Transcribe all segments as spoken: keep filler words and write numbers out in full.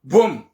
Boum.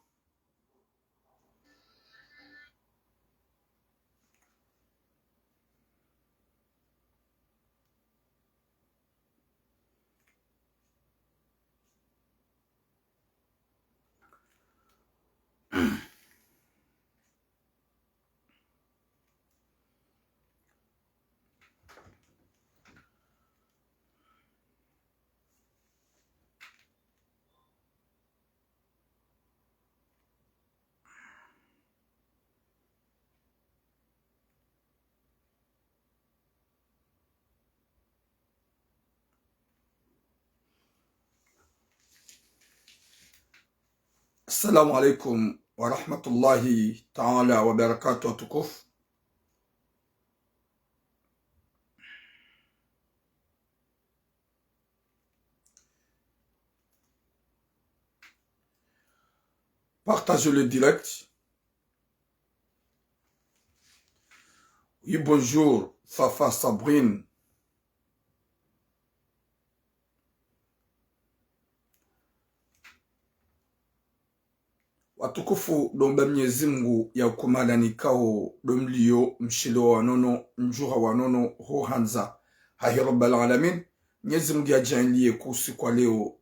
Assalamu alaikum wa rahmatullahi ta'ala wa barakatuh, watukufu. Partagez le direct. Oui, bonjour, Fafa Sabrine. Watukufu, ndo mba Mnyezi Mungu ya ukumala nikao ndo mlio mshilo wa nono, mdjuha wa nono, ho handza hahe Rabbal Alamin. Mnyezi Mungu ya djaanliye ku usiku wa leo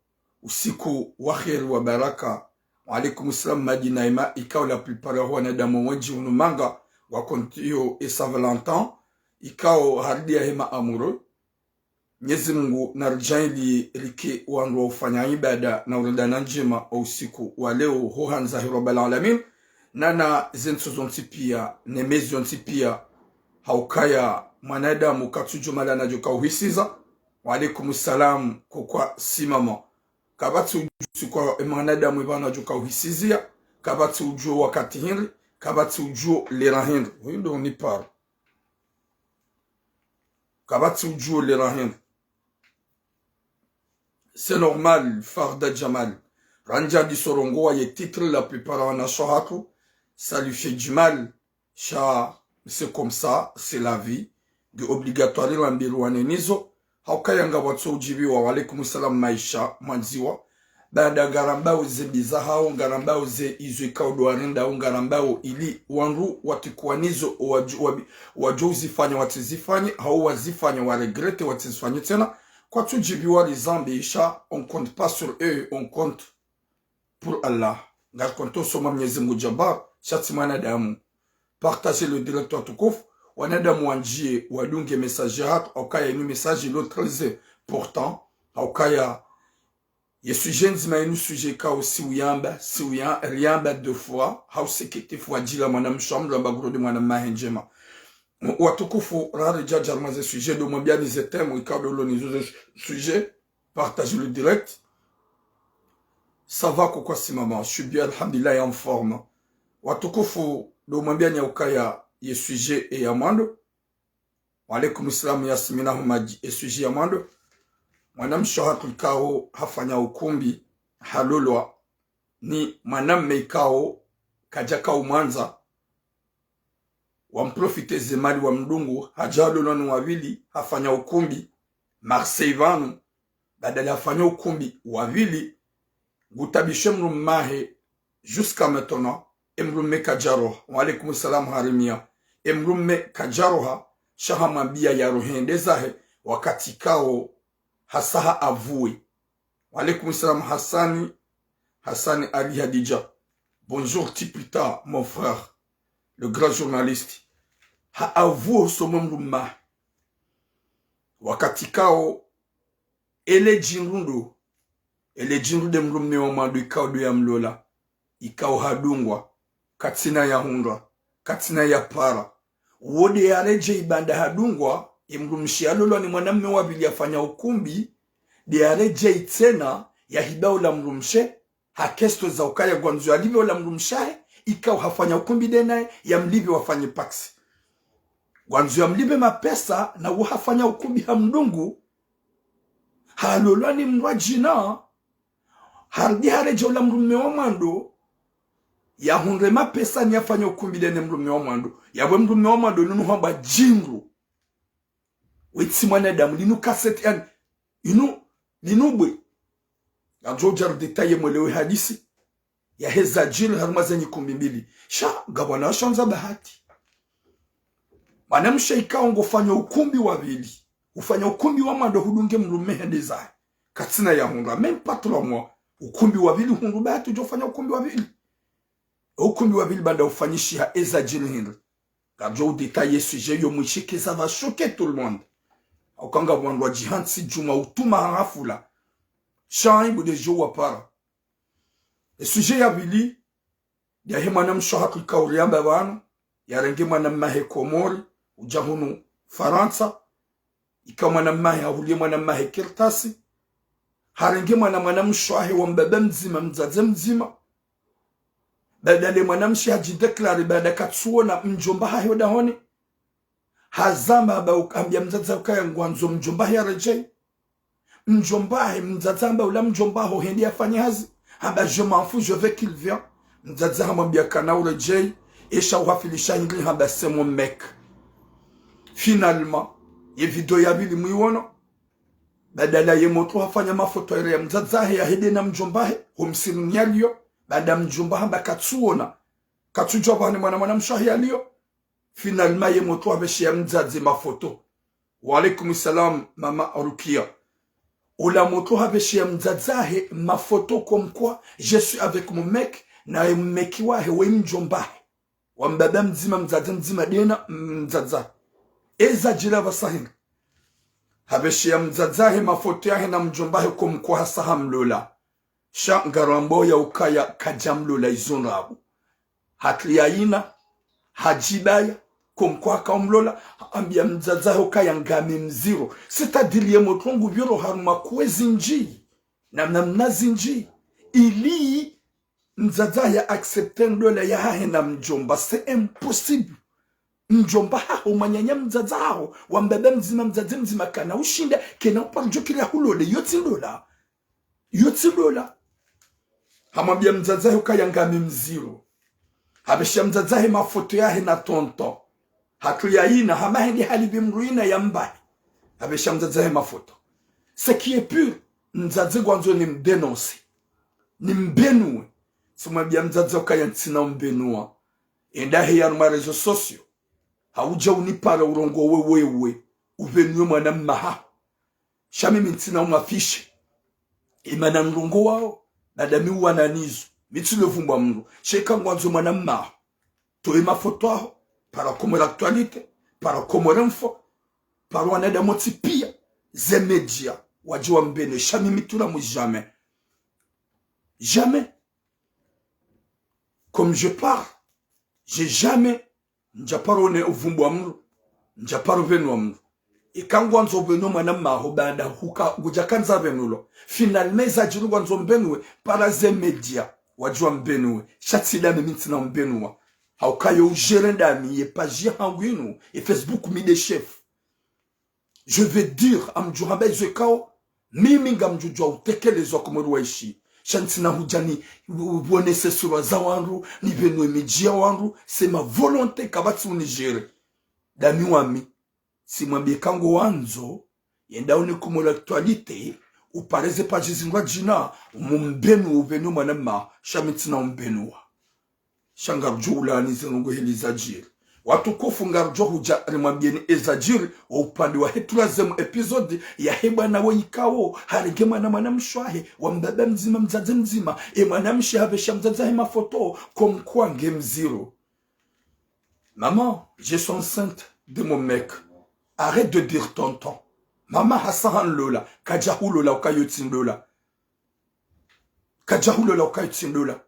usiku wa kheri wa baraka. Wa alaikum salam, Madi Naima, ikao la plupart ya wanadamu wendji unu manga wa kontiyo e Saint Valentin, ikao haridi ya hema amoureux. Mnyezi Mungu na ridjaanliye rike wandru wa ufanya ibada na urenda na ndjema wa usiku wa leo ho handza hahe Rabbal Alamin. Nana zentsu zontsi pia, ne mezi yontsi pia, haukaya mwanadamu katsudjo mala nadjo kauhisiza. Wa alaikum salam, kukwa simama. Kapvatsi udjuo usiku wa e mwanadamu ipvanu adjo kauhisizia, kapvatsi udjuo wakati hindri, kapvatsi udjuo lera hindri. Huyu ndo ni paro. Kapvatsi udjuo lera hindri. C'est normal, Farda Jamal. Randja ndiso rongowa ye titre la plupart ya wanashe hatru, ça lui fait du mal. Sha, c'est comme ça, c'est la vie. Nge obligatoire rambirwa ne nizo. Haukaya ngapvatso udjibiwa, wa alaikum salam, Maisha Mwandziwa. Baada ngarambao ze mbi zahao, ngarambao ze izo ikao ndo warendao, ngarambao ili wandru watikuwa nizo, wadjo-, wabi-, wadjo uzifanya watsizifanye, hau wazifanya waregrete watsizifanye tsena. Kwatsudjibiwa rizambe, isha, on compte pas sur eux, on compte pour Allah. Ngarikonto soma Mnyezi Mungu Jabbar, sha tsi mwanadamu. Partagez le direct, watukufu. Wanadamu wandjiye wadunge message hatru, haukaya inu message lo très important. Haukaya ye sujet ndzima inu sujet ikao si uyamba, si uya-, riamba deux fois, hausekete fwadjila mwanamshe wa mdru amba ngurudi mwana mahe ndjema. Watukufu, rari djadja harumwa ze sujet ndo mwambiani ze thème ikao ndo lo nizo ze sujet. Partage le direct. Ça va, kukwa simama? Je suis bien, alhamdulillah, et en forme. Watukufu, ndo mwambiani haukaya ye sujet e ya mwando. Wa alaikum salam, Yasmina Humadi, ye sujet ya mwando. Mwanamshe hatru ikao hafanya ukumbi, halolwa ni mwanamme ikao kadjaka umwandza, wamprofite ze mali wamdungu, hadja halolwa ni wavili, hafanya ukumbi Marseille pvanu, badala hafanya ukumbi wavili, ngutabishe mdrumme mahe, jusqu'à maintenant, e mdrumme kadjaroha. Wa alaikum salam, Harimia. E mdrumme kadjaroha, sha hamwambia yarohe yende zahe, wakati ikao hasaha avuwe. Wa alaikum salam, Hassani, Hassani Ali Hadidja. Bonjour, Tipita, mon frère, le grand journaliste. Ha avuwe usoni mwa mdrumme mahe. Wakati ikao, ele djindru ndo, ele djindru nde mdrumme wa mwando ikao ndo yamlola, ikao hadungwa, katsina yahundra, katsina yapara. Wo nde yaredjei baanda hadungwa, e mdrumshe yalolwa ni mwanamme wa pvili yafanya ukumbi, nde yaredjei tsena yahiba ula mdrumshe, ha question za ukaya ngwandzo yalipve ula mdrumshe wahe, ikao hafanya ukumbi nde naye, yamlipve wafanye pax. Ngwandzo yamlipve mapesa, na wo hafanya ukumbi hamdungu, halolwa ni mdru wa djina, harudi haredjei ula mdrumme wa mwando, yahundre mapesa ni yafanye ukumbi nde ne mdrumme wa mwando. Yapvo mdrumme wa mwando nunu hamba djindru. We tsi mwanadamu, linu cassette, yani, inu, linu bwe. Ngamdjo udja ridétailler mwelewe hadisi. yahe zadjiri harumwa ze nyikumbi mbili. Sha ngapvo wanawashe wandza bahati. Mwanamshe ikao ngufanya ukumbi wa pvili, ufanya ukumbi wa mwando hudunge mdrume hende zahe, katsina ya hundra, même pas trois mois, ukumbi wa pvili hundru, bahati udjo ufanya ukumbi wa pvili. Ukumbi wa pvili baanda ufanyishiha, ezadjiri hindri? Ngamdjo udétailler sujet yo mwishikiza va choquer tout le monde. Hauka ngapvo wandru wadjihantsi djumwa utuma ha hafula. Sha ibu de djo wapara. E sujet ya pvili, yahe mwanamshe hatru ikao uriamba pvanu, yarenge mwanamme wahe Komori, udja hunu Farantsa, ikao mwanamme wahe hahuliye mwanamme wahe kartasi, harenge mwana, mwanamshe wahe wa mbaba mdzima, mdzadze mdzima. Baada le mwanamshe hadji déclarer, baada katsuona mdjomba hahe odahoni. Hazamba hamba uk-, hambia mdzadze ukaya ngwandzo mdjomba hahe yaredjei. Mdjomba hahe, mdzadze hamba ula mdjomba haho hende yafanye hazi. Hamba je m'en fous, je veux qu'il vienne. Mdzadze hamwambia kana uredjei, esha uhafilisha hindri, hamba c'est mon mec. Finalement, ye video ya pvili mwiwono. Badala ye motro hafanya mafoto yere ya mdzadze hahe yahende na mdjomba hahe, ho msiruni yaliyo, baada mdjomba hamba katsuona, katsudjua pvahanu mwana, mwanamshe wahe yaliyo. Finalement, ye motro hapvesheya mdzadze mafoto. Wa alaikum salam, mama Rukia. Ula motro hapvesheya mdzadze hahe mafoto comme quoi je suis avec mon mec, na ye mec wahe we mdjomba hahe. Wa mbaba mdzima, mdzadze mdzima, dena mdzadze. Ezadjiri pvasa hindri? Hapvesheya mdzadze hahe mafoto yahe na mdjomba hahe comme quoi hasa hamlola. Sha ngarambao ya ukaya kadjamlola izo ndrabo. Hatru ya ina, hadjibaya, comme quoi haka umlola, hambia mdzadze hahe ukaya ngami mziro. C'est-à-dire ye motro ngupviro harumwa kuwe zindji, na namna zindji, ili mdzadze hahe ya accepter ndola yahahe na mdjomba, c'est impossible. Mdjomba haho, mwananya mdzadze haho, wa mbaba mdzima, mdzadze mdzima, kana ushinda, kena uparo djo kiri yahulole, yo tsi ndola. Yo tsi ndola. Hamwambia mdzadze hahe ukaya ngami mziro. Hapvesheya mdzadze hahe mafoto yahe na tonton. Hatru ya ina, hama hende halipvi mdru ina ya mbahe. Hapvesheya mdzadze hahe mafoto. Ce qui est pur, mdzadze ngwandzo nimdénoncer. Nimbenuwe. Tsimwambia mdzadze ukaya ntsina umbenua. Enda heya harumwa réseaux sociaux. Haudja unipara urongowe wewe. Ubenuwe mwanamme haho. Sha mimi ntsina umafficher. Emana nrongowawo, baada mi uwana nizo. Mi tsi le vumbwa mdru. Sha eka ngwandzo mwanamme haho, towa emafoto yaho, para Comores Actualité, para Comores Info, para wanadamu wontsi pia, ze média, wadje wambenuwe, sha mimi tula mwe jamais. Jamais. Comme je parle, j'ai jamais, ndjaparo ne uvumbwa mdru, ndjaparo benuwa mdru. Eka ngwandzo ubenuwe mwanamme haho, baada huka ngudjakandza benulwa. Finalement, ezadjiri ngwandzo mbenuwe, para ze média, wadje wambenuwe. Sha tsi ndami mi ntsina umbenuwa. Hauka yo ugérer ndami ye page yahangu inu, ye Facebook mi nde chef. Je vais dire, ngamdjo hamba izo ikao mimi ngamdjo djua utekeleza, Wakomori waishi. Sha ntsina hudja ni, u-, uonese sura za wandru, nibenuwe midji ya wandru, c'est ma volonté, kapvatsi unigérer. Ndami wami, tsimwambie eka ngwandzo, yenda hunu Comores Actualité, upare ze page zindrwadjina, umumbenuwe, ubenuwe mwanamme haho, sha mi ntsina umbenuwa. Sha ngarudjo ulaani ze ndrongoo heli zadjiri. Watukufu, ngarudjo hudja rimwambieni ezadjiri, wa upande wahe troisième épisode, yahe bwana we ikao harenge mwana, mwanamshe wahe, wa mbaba mdzima, mdzadze mdzima, e mwanamshe hapvesha mdzadze hahe mafoto, comme quoi nge mziro. Maman, je suis enceinte de mon mec. Arrête de dire tonton. Maman hasa hanlola, kadjahulola uka yo tsi ndola. Kadjahulola uka yo tsi ndola.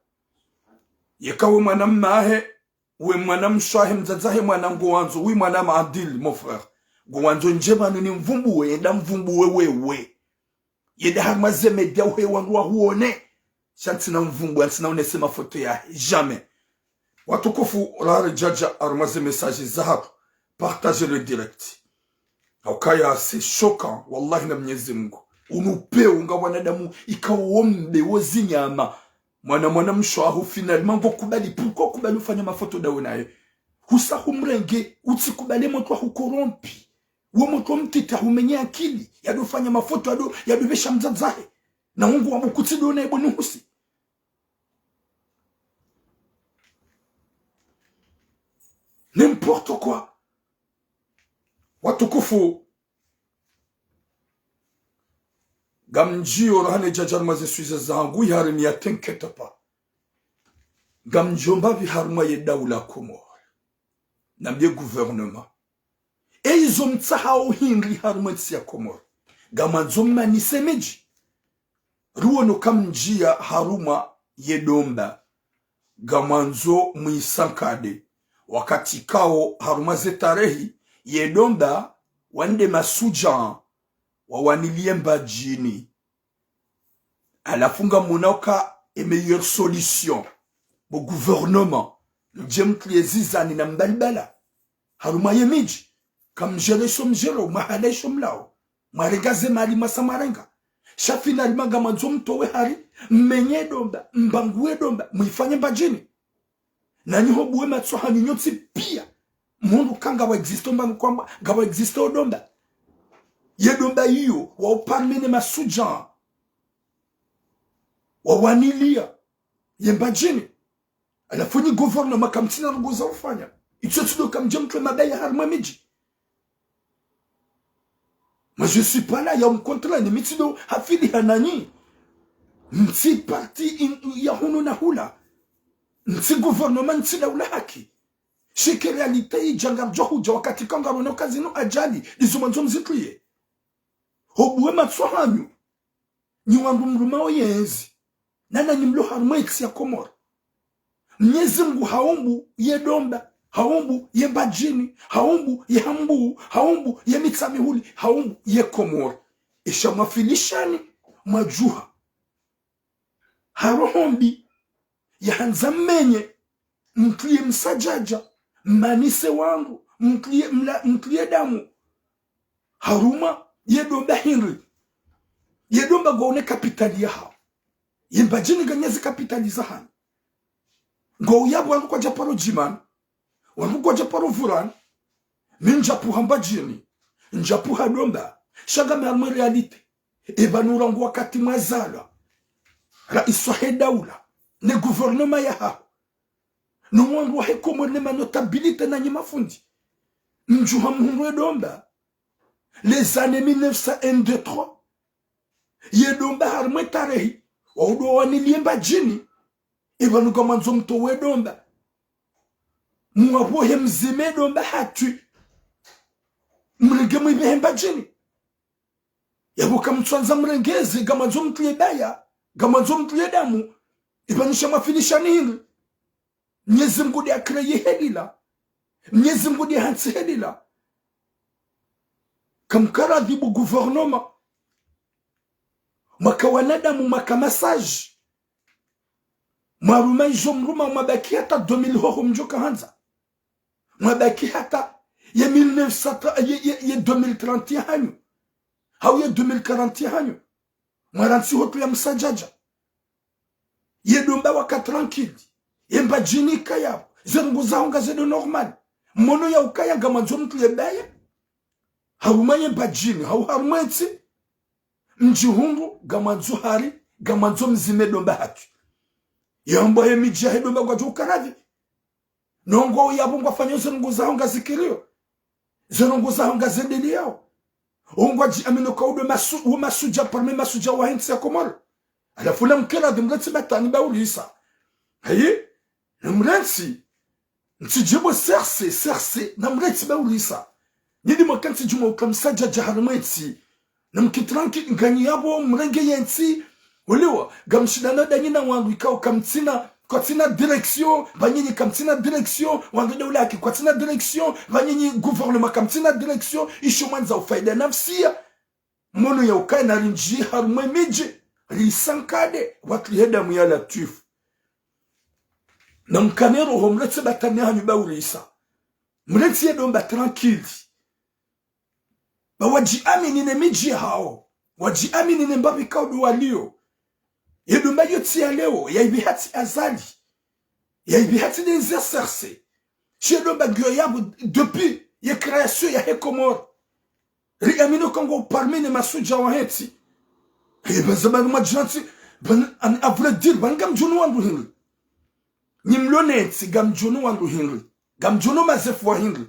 Yeka we mwanamme hahe, we mwanamshe wahe, mdzadze hahe mwana ngowandzo, oui, mwana maadili, mon frère. Ngowandzo ndje pvanu nimvumbuwe, yenda mvumbuwe wewe. Yenda harumwa ze média uhe wandru wahuone. Sha ntsina umvumbuwa, ntsina unese mafoto yahe. Jamais. Watukufu, raridjadja harumwa ze message zahatru. Partagez le direct. Haukaya c'est choquant, wallahi na Mnyezi Mungu. Unu upeo nga wanadamu ikao wombe wo zinyama. Mwana, mwanamshe waho finalement ngo kubali, pourquoi kubali ufanya mafoto ndawe naye? Husa humrenge, utsikubali motro ahu corrompu. Wo motro mtiti ahumenye akili, yado fanya mafoto, yado, yado besha mdzadze hahe. Na Mungu wa mukutsi ndo naye boni husi. N'importe quoi. Watukufu, ngamdjo rahana djadja harumwa ze swiza zangu, iharimia t'inquiète pas. Ngamdjo mbapvi harumwa ye daula Komori. Nambiye gouvernement. E izo mtsahao hindri harumwa entsi ya Komori. Ngamwandzo mmanise midji. Ruono kamdjiya harumwa ye domba. Ngamwandzo mwisankade. Wakati kao harumwa ze tarehi, ye domba wande masudja wawaniliye Mbadjini. Halafu ngamwona uka e meilleure solution, bo gouvernement, mdje mtruliye zizani na mbalibala harumwa ye midji. Kamdjele isho mdjelo, mwahala isho mlao. Mwarenga ze mali mwasa mwarenga. Sha finalement ngamwandzo mtowe hari, mmenye domba, mbanguwe domba, mwifanye Mbadjini. Nanyi hobuwe matso hanyu nyontsi piya. Mhundru ka ngawa existe mbangu kwamba, ngawa existe o domba. Ye domba iyo, wao parmi ne masudja wawaniliya ye Mbadjini. Halafu nyi gouvernement kamtsina ndrongo za ufanya. Itso tsi ndo kamdje mtruwe mabaya harumwa midji. Moi, je suis pas là ya mkontrani, mi tsi ndo hafili ha nanyi. Ntsi parti in-, ya hunu na hula. Ntsi gouvernement, ntsi daula haki. Shike réalité idja ngardjo hudja wakati ka ngarona uka zinu ajali, ndizo mwandzo mzitruye. Hobuwe matso hanyu. Nyi wandru mrumao yezi. Na nanyi mlo harumwa entsi ya Komori. Mnyezi Mngu haumbu ye domba, haumbu ye Mbadjini, haumbu ye Hambu, haumbu ye Mitsamihuli, haumbu ye Komori. Isha mwafilishani, mwadjuha. Ha roho mbi, yahandza mmenye, mtruye msadjadja, mmanise wandru, mtruye mla-, mtruye damu. Harumwa ye domba hindri. Ye domba ngwaone kapitali yahao. Ye Mbadjini nganyezi kapitali zahanyu. Ngwauya pvo wandru kwadja paro djimani. Wandru kwadja paro vurani. Mi ndjapvuha Mbadjini. Ndjapvuha domba. Sha ngami harumwa e réalité. Eba nura ngu wakati mwazalwa. Raisi wahe daula. Ne gouvernement yahaho. No wandru wahe Komori ne manotabilité nanyi mafundi. Mdjuha mhundru e domba. Les années mille neuf cent un, deux, trois. Ye domba harumwa e tarehi. Waudo waniliye Mbadjini. Eba nunga mwandzo mtowe domba. Mwapvohe mzime domba hatru. Mrenge mwipvehe Mbadjini. Yapvo kamtswandza mrengeze, ngamwandzo mtruye baya, ngamwandzo mtruye damu, eba nyi sha mwafilishani hindri. Mnyezi Mngu nde a créé helila. Mnyezi Mngu nde hantsi helila. Kamkaradhi bo gouvernement. Mwaka wanadamu, mwaka masaji. Mwaruma izo mruma, mwabaki hata deux mille hoho mdjoka handza. Mwabaki hata ye mille neuf cents, ye, ye, ye deux mille trente yahanyu. Hau ye deux mille quarante yahanyu. Mwarantsi hotru ya msadjadja. Ye domba waka tranquille. Ye Mbadjini kayapvo. Ze ndrongo zaho ngazendo normal. Mwono ya ukaya ngamwandzo mtruye baya. Harumwa ye Mbadjini, hau harumwa entsi. Mdjihundru, ngamwandzo hari, ngamwandzo mzime domba hatru. Yambwa he midji yahe domba ngwadjo ukaradhi. No ngwauya pvo ngwafanyao ze ndrongo zaho ngazikiriyo. Ze ndrongo zaho ngazendeleyao. Ongwadji amino kaudo masu-, wo masudja parmi masudja wahe ntsi ya Komori. Halafu namkaradhi mrantsi batani ba urisa. Hayi? Namrantsi. Ntsidjibu serse, serse, namrantsi ba urisa. Nidi mwaka ntsidjuma uka msadjadja harumwa entsi. Namki tranquille, nganyi yapvo, mrenge yentsi. Uliwa, ngamshindana danyi na wandru ikao kamtsina, kwatsina direction, pvanyinyi kamtsina direction, wandru daula haki kwatsina direction, pvanyinyi gouvernement kamtsina direction, isho mwandza ufaida nafsiya. Mwono ya ukaya narindji harumwa e midji, risankade, watruhe damu ya Latwifu. Namkane roho mrantsi batani hanyu ba urisa. Mrantsi ye domba tranquille. Ba wadjiamini ne midji yahawo. Wadjiamini ne mbapvi kaudo waliyo. Ye domba yo tsi ya leo, yaipviha tsi Azali. Yaipviha tsi denze serse. Shi ye domba ngiyo yapvo depuis ye création yahe Komori. Riamino ka ngwao parmi ne masudja wahe ntsi. Eba zamani mwadjirantsi, ban-, an-, à vrai dire, pvanu ngamdjono wandru hindri. Nyi mlo ne ntsi, ngamdjono wandru hindri. Ngamdjo no mazefu wa hindri.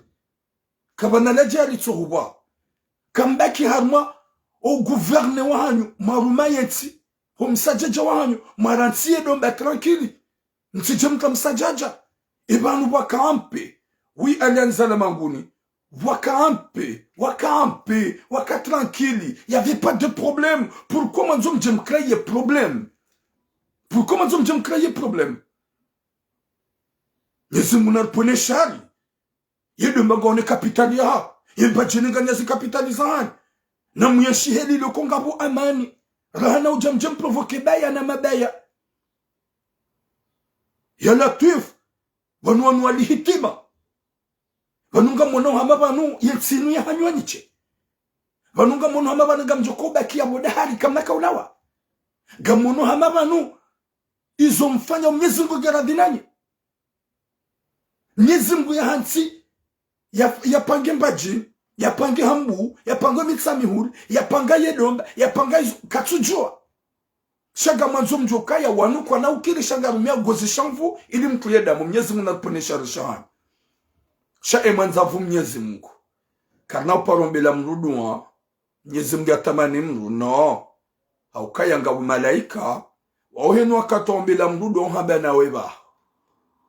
Kapvana ladja yalitso hupvwa. Kambaki harumwa o gouverner wahanyu, mwaruma yentsi, ho msadjadja wahanyu, mwarantsi ye Domba tranquille. Mtsidje mtra msadjadja. E pvanu pvwaka en paix. Oui, Alianza la Manguni. Pvwaka en paix, waka en paix, waka tranquille. Y avait pas de problème. Pourquoi mwandzo mdje mcréer problème? Pourquoi mwandzo mdje mcréer problème? Mnyezi Mungu naripvwene shari. Ye Domba ngaone kapitali yaha. Ye Mbadjini nganyazi kapitali zahanyu. Na muyenshi heli loko ngapvo amani. Rahana udja mdje mprovoquer baya na mabaya. Ya Latwif, pvanu wanu wali hitima. Pvanu ngamono hama pvanu yentsi inu yahanyu yanitse. Pvanu ngamono hama pvanu ngamdjo ko baki yapvo dahari kamna kaulawa. Ngamono hama pvanu izo mfanya Mnyezi Mungu ngaradhi nanyi. Mnyezi Mungu yahantsi, ya, yapange Mbadjini, yapange Hambu, yapange Mitsamihuli, yapanga ye Domba, yapanga izo, katsudjua. Sha ngamwandzo mdjo kaya wanu kwana ukiri sha ngarumia gozi sha nvu ili mtru ye damu. Mnyezi Mungu naripvwene shari shahanyu. Sha e mwandza pvu Mnyezi Mungu. Karina uparo mbela mdru dua, Mnyezi Mungu yatamani mdru, no. Haukaya ngapvo malaika, wao henu wakati wa mbela mdru dua uhamba nawe pvaha.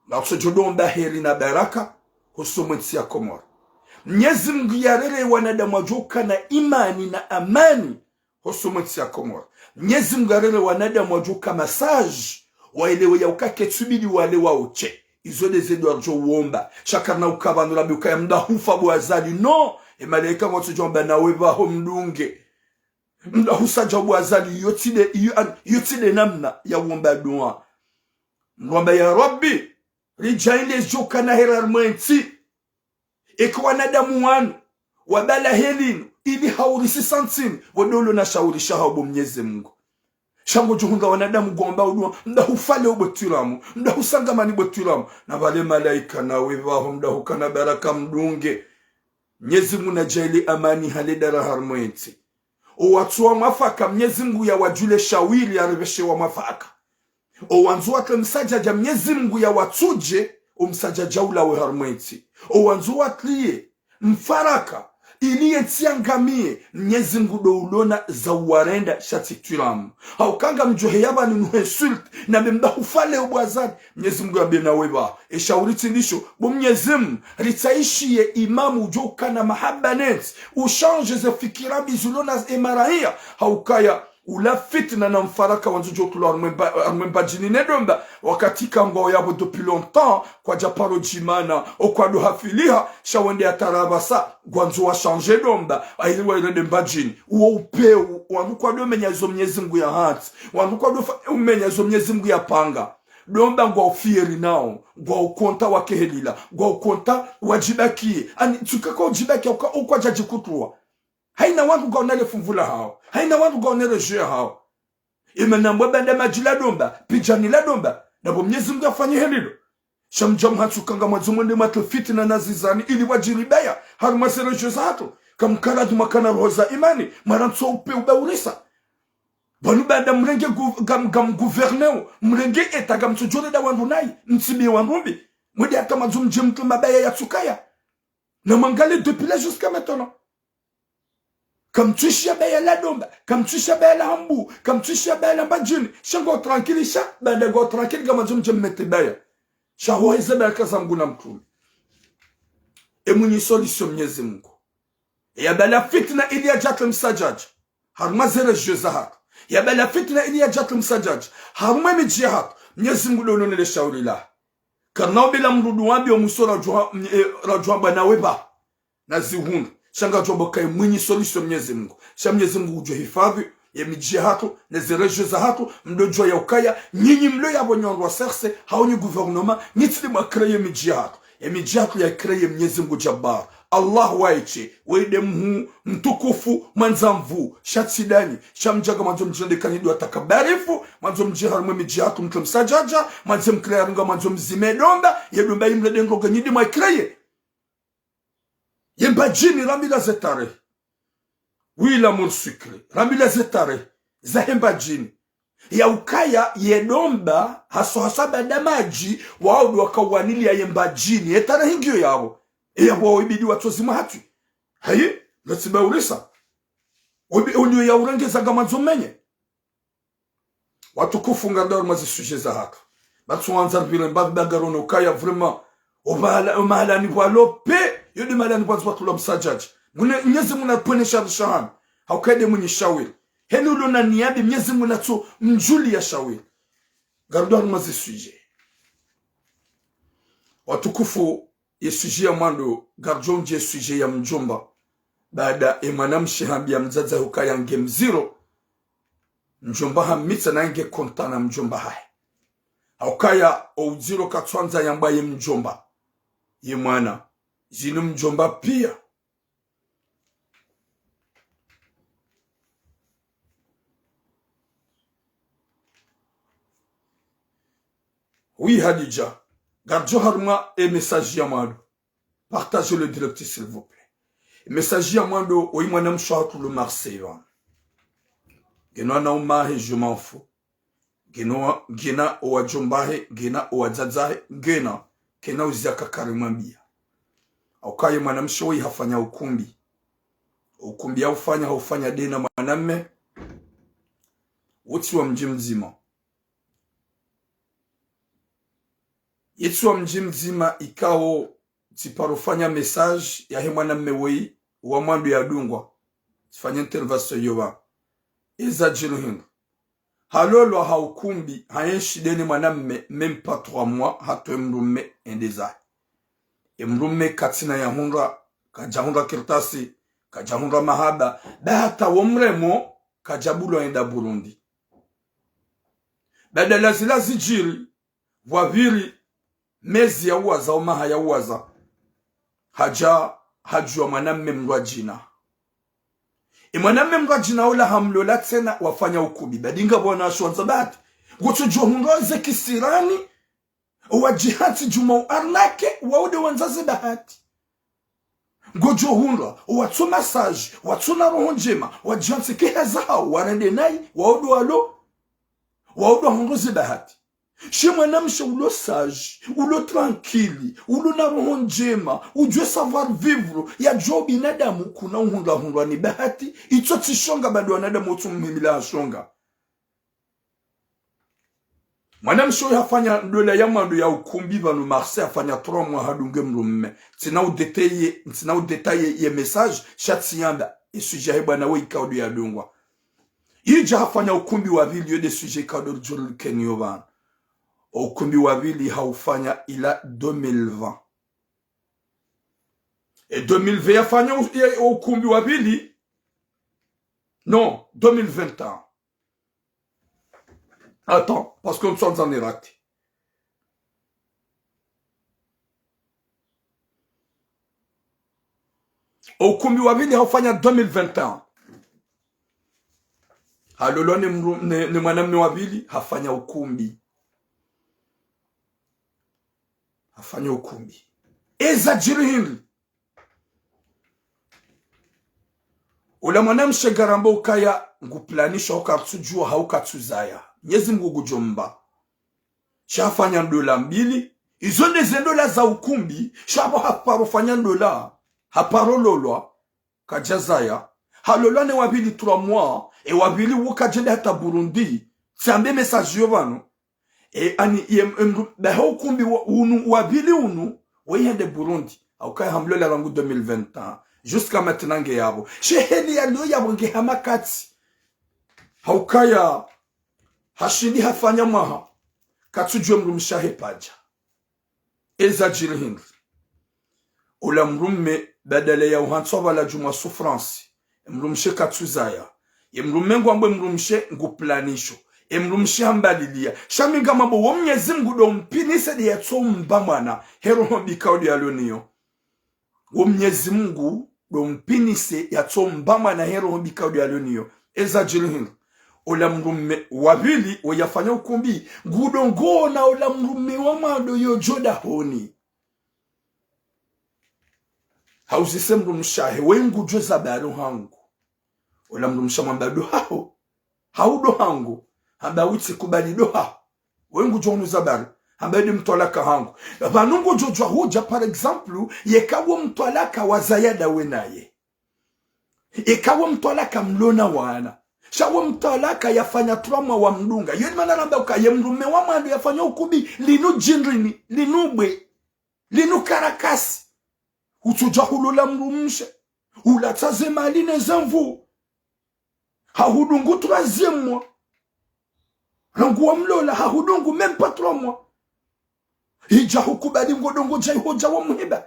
Na utsodjo domba heri na baraka, hosoni mwe ntsi ya Komori. Mnyezi Mungu yarere wanadamu wadjo kana imani na amani, hosoni mwe ntsi ya Komori. Mnyezi Mungu yarere wanadamu wadjo ka masaji, waelewe ya uka ketsubidi wale wa uche. Izo nde ze dua ridjo uomba. Sha karina uka pvanu Rabi ukaya mda hufa bo Azali. No! E malaika ngwatsodjo amba nawe pvaho mdunge. Mda husadja bo Azali, iyo tsi nde, iyo an-, iyo tsi nde namna ya uomba dua. Mdru amba ya Rabi, ridjaanlie zidjo kana heri harumwa entsi. Eka wanadamu wanu, wabala heli inu, ili hauri sisi ntsini, wo ndo ulo na shauri shahawo bo Mnyezi Mungu. Sha ngodjo hundra wanadamu ngwaombao dua, mda hufa leo bo twiramu, mda husangamani bo twiramu, na pvale malaika nawe pvaho mda hukana baraka mdunge. Mnyezi Mungu nadjaanlie amani hale dara harumwa entsi. O watsu wa mwafaka, Mnyezi Mungu yawadjulie shawiri yaripveshe wa mwafaka. O wandzo watriye msadjadja, Mnyezi Mungu yawatsudje, o msadjadja ulawe harumwa entsi. O wandzo watriye mfaraka, ili yentsi yangamie, Mnyezi Mungu ndo ulo na za uwarenda sha tsi twiramu. Hauka ngamdjo heya pvanu nuhe insulte, na be mda hufa leo bo Azali, Mnyezi Mungu yambe nawe pvaho. E shawiri tsi ndisho, bo Mnyezi Mungu, ritsaishiye imamu udjo ukana mahaba nentsi, uchange ze fikira mbi zilo na e maraya, haukaya, ula fitna na mfaraka wandzo djo tulwa harumwa Mba-, harumwa Mbadjini ne Domba, wakati ka ngwao yapvo depuis longtemps, kwadja paro djimana, o kwado hafiliha, sha wende hata ra pvasa, ngwandzo wa changer Domba, ili wairende Mbadjini. Uwo upeu, wandru kwado menya izo Mnyezi Mungu yahantsi, wandru kwado fa-, umenya izo Mnyezi Mungu yapanga. Domba ngwao fier nao, ngwao konta wakehelila, ngwao konta wadjibakiye. Ani, tsuka ka udjibakiya, uka, ukwadja djikutuwa. Haina wandru ngwaona le funvu lahawo. Haina wandru ngwaona le jeu yahawo. Ema nambwa banda madji la Domba, pidjani la Domba, na bo Mnyezi Mungu yafanye helilo. Sha mdja mhatsuka ngamwandzo mwende mwatriye fitna na zizani ili wadjiribaya, harumwa ze région zahatru, kamkaradhi mwakana roho za imani, mwarantsi upeu ubaurisa. Pvanu banda mrenge gou-, ngam-, ngam gouverner, mrenge état ngamtsodjo renda wandru nayi, mtsibiye wandru mbi, mwende hata mwandzo mdje mtriye mabaya yatsukaya. Na mwangalie depuis là jusqu'à maintenant. Kamtsuishiya baya la Domba, kamtsuishiya baya la Hambu, kamtsuishiya baya la Mbadjini. Sha ngwao tranquille sha, banda ngwao tranquille ngamwandzo mdje mmetriye baya. Sha ho heze baraka za Mungu na mtrume. E mwinyi solution Mnyezi Mungu. Yabala fitna ili yadje yatriye msadjadja harumwa ze région zahatru. Yabala fitna ili yadje yatriye msadjadja harumwa e midji yahatru. Mnyezi Mungu ndo ulo na le shawiri lahe. Karina umbela mdru dua mbi o mwiso radjwa, eh, radjwa amba nawe pvaho. Na zihundru. Sha ngadjo amba kaye mwinyi solution Mnyezi Mungu. Sha Mnyezi Mungu udjo hifadhwi ye midji yahatru, ne ze région zahatru, mdo djuwa ya ukaya, nyinyi mlo yapvo nyi wandru wa C R C, hau nyi gouvernement, nyi tsi nde mwa créer ye midji yahatru. Ye midji yahatru ya créer Mnyezi Mungu Jabbar. Allah waye tsi, waye nde mhuu, mtukufu, mwandza nvu, sha tsi ndanyi, sha mdja ngamwandzo mdje nde kanyi dua takabarifu, mwandzo mdje harumwa ye midji yahatru mtriye msadjadja, mwandze mcréer ngamwandzo mzime Domba, ye Domba imle nde ndrongo nyi nde mwa créer. Ye Mbadjini rambilwa ze tarehi. Oui, l'amour sucré. Rambilwa ze tarehi zahe Mbadjini. Ya ukaya ye ndo mba, haswa haswa baada madji, wao ndo wakawanilia ye mba djini. Ye tarehi ngiyo yapvo. Ye yapvo wao ibidi watsozi mwahatwi. Hayi, natsi ba urisa. Obi, oliyo ya urengeza ngamandzo menye. Watukufu, ngardawo harumwa ze sujet zahatru. Batsu wandza ripvire mbapvi ba ngarono ukaya vraiment, o mahala, o mahalani pvwalo pe, yo nde mahalani pvwandzo pvatulwa msadjadji. Mune, Mnyezi Mungu napvwene shari shahanu. Hauka ye nde mwinyi shawiri. Heni ulo na niya mbi, Mnyezi Mungu natso mdjuliya shawiri. Ngardawo harumwa ze sujet. Watukufu, ye sujet ya mwando, ngardjo ndje sujet ya mdjomba. Baada ye mwanamshe hambiya mdzadze ukaya nge mdziro, mdjomba hamitsa na nge konta na mdjomba hahe. Haukaya o udziro katsuandza yambwa ye mdjomba. Ye mwana. Zinu mdjomba piya. Oui, Hadidja. Ngardjo harumwa ye message ya mwando. Partagez le direct, s'il vous plaît. Ye message ya mwando, oyi mwanamshe wahatru lo Marseille pvanu. Ngena wananya wahe, je m'en fous. Ngena, ngena owadjomba wahe, ngena owadzadze wahe, ngena, kena uziya kakari mwambiya. Hauka ye mwanamshe woyi hafanya ukumbi. Ukumbi ya ufanya, ha ufanya nde na mwanamme. Wutsi wa mdji mdzima. Yetsi wa mdji mdzima ikao tsiparo fanya message yahe mwanamme woyi wa mwando yadungwa. Tsifanya intervention yo pvanu. Eza djiri hindri. Halolwa ha ukumbi, hayenshi nde ne mwanamme, même pas trois mois, hatowe mdrumme hende zahe. Ye mdrumme katsina yahundra, kadjahundra kartasi, kadjahundra mahaba, ba hata wo mremo, kadjabulwa yenda Burundi. Badala zila zidjiri, pvwapviri mezi ya uwaza, o maha ya uwaza, hadja, hadjuwa mwanamme mdrwadjina. Ye mwanamme mdrwadjina ola hamlola tsena wafanya ukumbi. Ba dinga pvwana asho wandza bahati. Ngutsudjo hundra ze kisirani, owadjihantsi djuma u arnaquer, wao nde wandza ze bahati. Ngodjo hundra, owatso massage, watsona roho ndjema, wadjihantsi ke hazi hawo, warende nayi, wao ndo walo, wao ndo wahundro ze bahati. She mwanamshe ulo sage, ulo tranquille, ulo na roho ndjema, udjuwa savoir vivre, yadjuwa ubinadamu, kuna uhundra hundrwa ni bahati, itso tsi shonga bado wanadamu wotso mhimila ha shonga. Mwanamshe oyo hafanya ndola ya mwando ya ukumbi pvanu Marseille, hafanya trois mois hadunge mdrumme. Tsina u détailler, tsina u détailler ye message, sha tsiyamba, ye sujet yahe bwana we ikao ndo yadungwa. Idja hafanya ukumbi wa pvili, yo nde sujet ikao ndo ridjo rikeni yo pvanu. Ukumbi wa pvili haufanya ila deux mille vingt. Ye deux mille vingt yafanya u-, ye, ukumbi wa pvili. Non, deux mille vingt et un. Attends, parce que ntswandza ni raté. Ukumbi wa pvili haufanya deux mille vingt et un. Halolwa ne mdru-, ne, ne mwanamme wa pvili, hafanya ukumbi. Hafanya ukumbi. Eza djiri hindri. Ola mwanamshe ngaramba ukaya ngu planisha, hauka katsudjuwa, hauka katsuzaya. Mnyezi Mngu ngudjo mba. Sha hafanya ndola mbili. Izo nde ze ndola za ukumbi. Sha pvo haparo fanya ndola. Haparo lolwa. Kadjazaya. Halolwa ne wa pvili trois mois. Ye wa pvili wo kadjende hata Burundi. Tsambe message yo pvanu. Ye, ani, ye, em, baho ukumbi wa, unu, wa pvili unu, wo yende Burundi. Haukaya hamlola rangu deux mille vingt et un. Jusqu'à maintenant nge yapvo. She heli yaliyo yapvo nge hamakati. Haukaya, hashindi hafanya mwaha. Katsudjuwa mdrumshe wahe padja. Eza djiri hindri. Ola mdrumme badala ya uhantswa pvala djumwa souffrance. Ye mdrumshe katsuzaya. Ye mdrumme ngwambwe mdrumshe ngu planisho. Ye mdrumshe hambaliliya. Sha mi ngamambo wo Mnyezi Mngu ndo mpinise nde yatso mba mwana. He roho mbi ikao ndo yalo niyo. Wo Mnyezi Mngu ndo mpinise yatso mba mwana he roho mbi ikao ndo yalo niyo. Eza djiri hindri. Ola mdrumme wa pvili wo yafanya ukumbi. Ngudo ngona ola mdrumme wa mwando yo djo dahoni. Hauzise mdrumshe wahe, we ngudjuwa za balo hangu. Ola mdrumshe hamwambia ndo haho. Hau ndo hangu. Hamba utsi kubali ndo haho. Wewe ngudjo hunu zabari. Hamba ede mtwalaka hangu. Pvanu ngudjo djuwa hudja, par exemple, yeka wo mtwalaka wazaya ndawe naye. Eka wo mtwalaka mlo na wana. Sha wo mtwalaka yafanya trois mois wamdunga. Iyo ni mana namba uka ye mdrume wa mwando yafanya ukumbi linu djindrini, linu bwe, linu karakasi. Utsudja hulola mdrumshe. Ulatsa ze mali ne ze nvu. Hahudungu troisième mois. Rangu wamlola, hahudungu même pas trois mois. Idja hukubali ngodjo ngodja ihodja wamuhiba.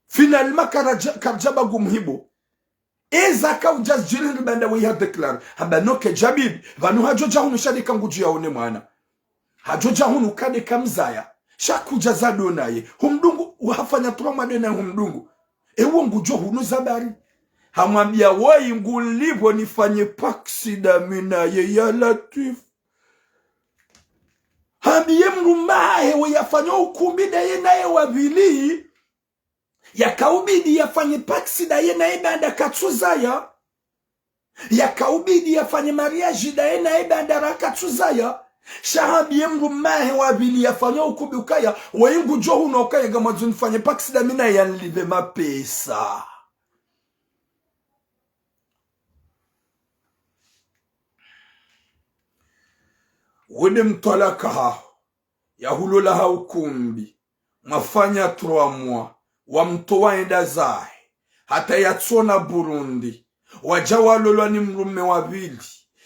Finalement, karadja, karadja bagu muhibo. Eza kaudja zidjiri ndi banda weyi ha déclaré. Hamba noke djabibi. Pvanu hadjo dja hunu sha ndeka ngudjo yaone mwana. Hadjo dja hunu ka ndeka mzaya. Sha kudja za ndo naye. Humdungu, uhafanya trois mois ndo naye humdungu. Ewo ngudjo hunu zabari. Hamwambia woyi ngulipvo nifanye paksi ndami naye ya Latwifu. Hambiye mdrume wahe we yafanya ukumbi ndaye naye wa pvili. Yakaubidi yafanye paksi ndaye naye banda katsuzaya. Yakaubidi yafanye mariage ndaye naye banda ra katsuzaya. Sha hambiye mdrume wahe wa pvili yafanya ukumbi ukaya, weyi ngudjo hunu ukaya ngamwandzo nifanye paksi ndami naye yanilipve mapesa. Wende mtwalaka haho, yahulola ha ukumbi, mwafanya trois mois, wamtowa yende zahe, hata yatsona Burundi, wadja walolwa ni mdrume wa pvili,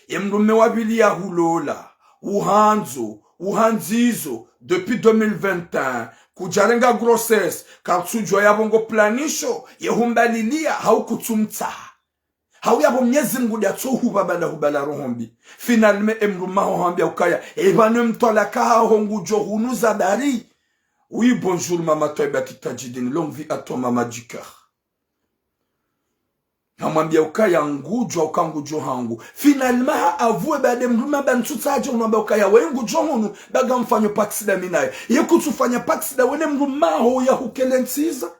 ye mdrume wa pvili yahulola, uhandzo, uhandzizo, depuis deux mille vingt et un, kudjarenga grossesse, katsudjuwa yapvo ngo planisho, ye humbalilia, hau kutsumtsaha. Hau yapvo Mnyezi Mngu nde atso hupva bala hubala roho mbi. Finalement, e mdrume waho hambia ukaya, e pvanu mtwalaka haho ngudjo hunu zabari. Oui, bonjour, Mama Twaiba Tadjidine. Longue vie à toi, Mama du cœur. Hamwambia ukaya ngudjo, uka ngudjo hangu. Finalement, ha avoué baada mdrume hamba ntsutsaha dje hunu hamba ukaya, weyi ngudjo hunu, ba ngamfanyo paksi ndami naye. Ye kutsufanya paksi ndawe ne mdrume waho yahukele ntsiza.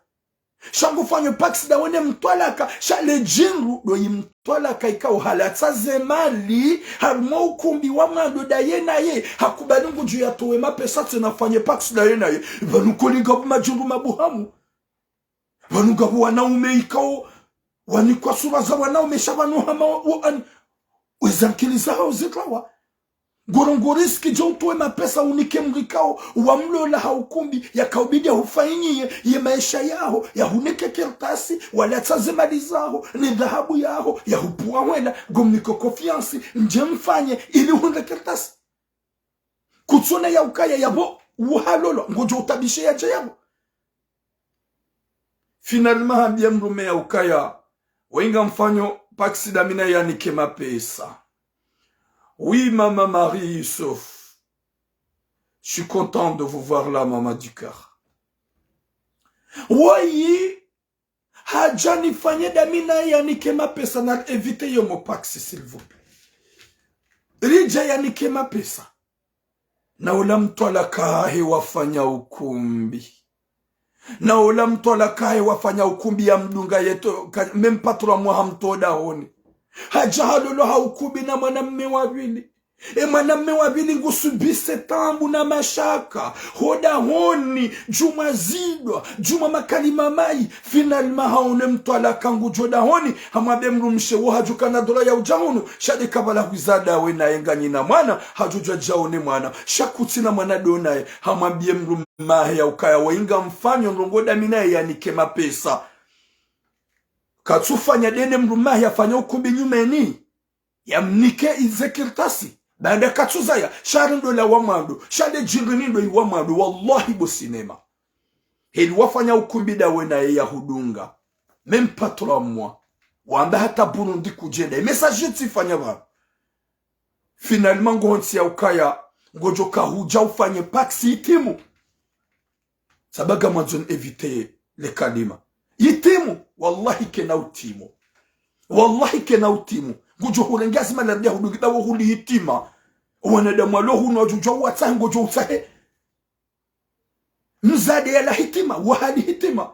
Sha ngufanyo paksi ndawe ne mtwalaka, sha le djindru ndo yi mtwalaka ikao halatsa ze mali, harumwa ukumbi wa mwando ndaye naye, hakubali ngudjo yatowe mapesa tsena afanye paksi ndaye naye. Pvanu koli ngapvo madjindru mabuhamu. Pvanu ngapvo wanaume ikao, wanikwa sura za wanaume sha pvanu hama wa, wa, an, weza nkili zaho zitlawa. Ngoro ngo risque djo utowe mapesa unike mdru ikao wamlola ha ukumbi, yakaubidi yahufanyiye ye maesha yaho, yahunike kartasi, walatsa ze mali zaho, ne dhahabu yaho, yahupvuwa hwenda, ngomniko confiance, ndje mfanye, ili hundre kartasi. Kutsona ya ukaya yapvo, uhalolwa, ngodjo utabishe yadje yapvo. Finalement, hambia mdrume ya ukaya, weyi ngamfanyo paksi ndami naye yanike mapesa. Oui, Mama Marie Youssef. Je suis content de vous voir là, Mama du cœur. Woyi, hadja nifanye ndami naye yanike mapesa, na éviter yo mo paksi, s'il vous plaît. Ridja yanike mapesa. Na ola mtwalaka hahe wafanya ukumbi. Na ola mtwalaka hahe wafanya ukumbi yamdunga yeto, ka, même pas trois mois hamtowa dahoni. Hadja halolwa ha ukumbi na mwanamme wa pvili. E mwanamme wa pvili ngusubise taabu na mashaka. Ho dahoni, djumwa zidwa, djumwa makalima mayi. Finalement haone mtwalaka ngudjo dahoni. Hamwambie mdrumshe wo hadjuka na ndola ya udja hunu. Sha ndeka pvala hwiza ndawe naye nganyina mwana, hadjodjuwa djaone mwana. Sha kutsina mwana ndo naye. Hamwambie mdrume wahe ya ukaya weyi ngamfanyo ndrongo ndami naye yanike mapesa. Katsufanya ndene mdrume wahe yafanya ukumbi nyumeni. Yamnike ize kartasi. Baanda katsuzaya. Sha ri ndola wa mwando. Sha le djindru ni ndo yi wa mwando. Wallahi bo sinema. Heli wafanya ukumbi ndawe naye yahudunga. Même pas trois mois. Wamba hata Burundi kudjenda. E message tsifanya pvanu. Finalement, ngohantsi ya ukaya, ngodjo kahudja ufanye paksi yitimu. Sababu ngamwandzo ni éviter le kalima. Yitimu, wallahi kena utimu. Wallahi kena utimu. Ngudjo hurenge azima la dia hudungi ndawo huli yitima. Wanadamu walo hunu wadjudjuwa uwatsahe ngodjo utsahe. Mdzadze yala hitima, wahali hitima.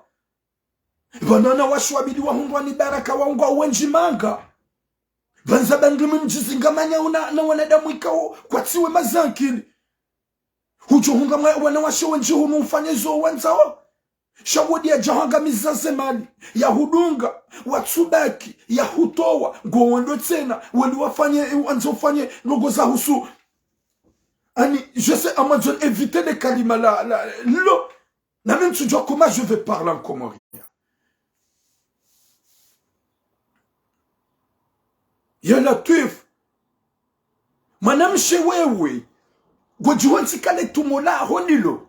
Pvanu wanawashe wabidi wahundrwa ni baraka wangwa wendji manga. Pvandza bandrimi mdjizingamanya una na wanadamu ikao kwatsi wema zankili. Hudjo hunga mwa wanawashe wendji hunu ufanye zo wandzao. Sha wodi yadja hwangamiza ze mali, yahudunga, watsubaki, yahutowa, ngo wendo tsena, wende wafanye, wandzo ufanye, ndrongo zahusu. Ani, je sais, amwandzo éviter le kalima la, la, lo. Nami ntsudjua comment je vais parler en comorien. Ya Latwif. Mwanamshe wewe, ngodjihontsi kale tumo laho ndilo.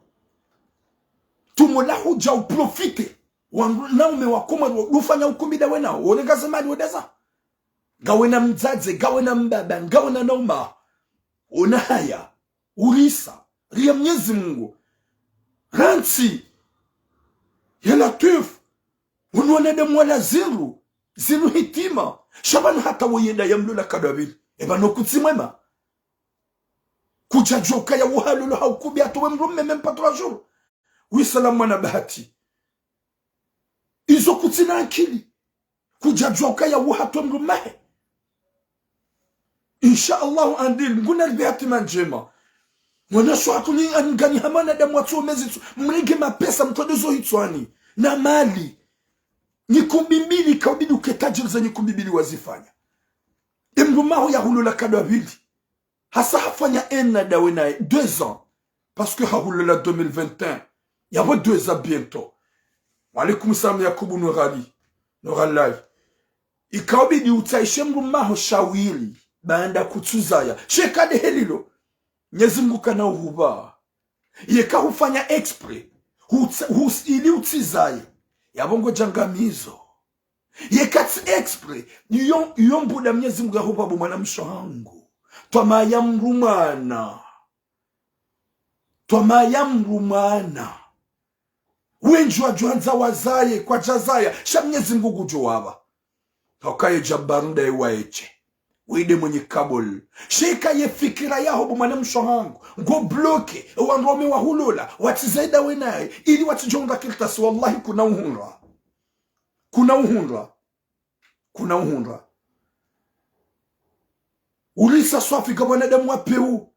Tumo laho udja uprofite. Wanaume wa Komori, ufanya ukumbi ndawe nao, worenga ze mali wende za. Ngawe na mdzadze, ngawe na mbaba, ngawe na nauma. Ona haya, urisa, ria Mnyezi Mungu. Rantsi, ya Latwif, unu wanadamu wala zindru, zindru hitima. Sha pvanu hata woyenda ya mlola kadwabili. Eba no kutsi mwema. Kudjadjuwa ukaya wuhalolo ha ukumbi hata we mdrume même pas trois jours. Wi salamu mwana bahati. Izo kutsina akili. Kudjadjuwa ukaya wuhatwe mdrumahe. Insha Allahu andil, Mngu nalipve hatima ndjema. Mwanasho hakuni anganyi hama wanadamu watso mezitsu, mrenge mapesa mtwade zo hitswani. Na mali. Nyikumbi mbili, kaubidi uke tajiri za nyikumbi mbili wazifanya. Emdrumaho yahulola kadwabili. Hasa hafanya un an ndawe naye, deux ans. Parce que hahulola deux mille vingt et un. Yapvo deux ans bientôt. Wa alaikum salam Yakubu Nurali. Nuralai. Ikaubidi utsahishe mdrumaho shawiri, baanda kutsuzaya. Sheka ndehelilo. Mnyezi Mungu kana uhupva. Yeka hufanya exprès. Hutsa-, hus-, ili utsizaye. Yapvo ngodjangamizo. Yeka tsi exprès, iyo, iyo mbuda Mnyezi Mungu yahupva bo mwanamshe hangu. Twamaa ya mdru mwana. Twamaa ya mdru mwana. Wendji wadjo handza wazaye, kwadjazaya, sha Mnyezi Mungu ngudjo wapva. Hauka ye Jabbaru ndaye waeshe. Wende mwenye kabul. Sheka ye fikira yaho bo mwanamshe hangu. Ngo bloqué, ewandrume wahulola, watsizaye ndawe naye, ili watsidjo hundra kartasi, wallahi kuna uhundra. Kuna uhundra. Kuna uhundra. Ulisa swafi ka wanadamu wa pewu.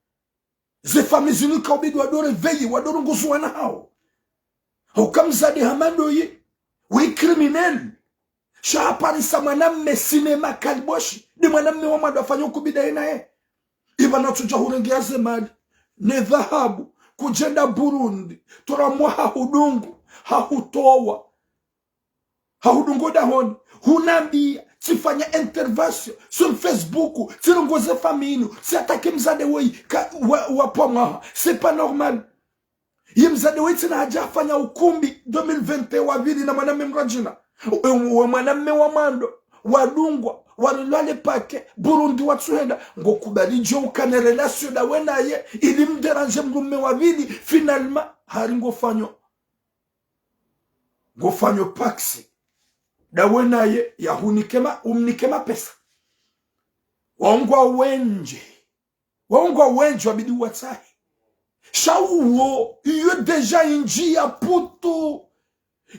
Ze famille zinu kaubidi wado réveiller, wado rongoza wana hawo. Hauka mdzadze hama ndoyi, we criminel. Sha haparisa mwanamme cinéma kaliboshi. Nde mwanamme wa mwando afanya ukumbi ndaye naye. Ipvanu tsudja hurengea ze mali. Ne dhahabu. Kudjenda Burundi. Tora mwaha hudungu. Hahutowa. Hahudungu dahoni. Hunambia. Tsifanya intervention. Sur Facebook. Tsirongoze famille inu. Tsi attaquer mdzadze woyi. Ka, wa, wa pvwa mwaha. C'est pas normal. Ye mdzadze woyi tsena hadja hafanya ukumbi deux mille vingt et un wapvili na mwanamme mradjina. We, we mwanamme wa mwando, wadungwa, walolwa le pake, Burundi watsuhenda, ngokubali djo ukane relation ndawe naye, ili mdéranger mdrume wapvili, finalement, hari ngofanyo. Ngofanyo pax. Ndawe naye, yahunike ma, umnike mapesa. Wangwa wendji. Wangwa wendji wabidi watsahe. Sha uwo, iyo déjà indji ya putu.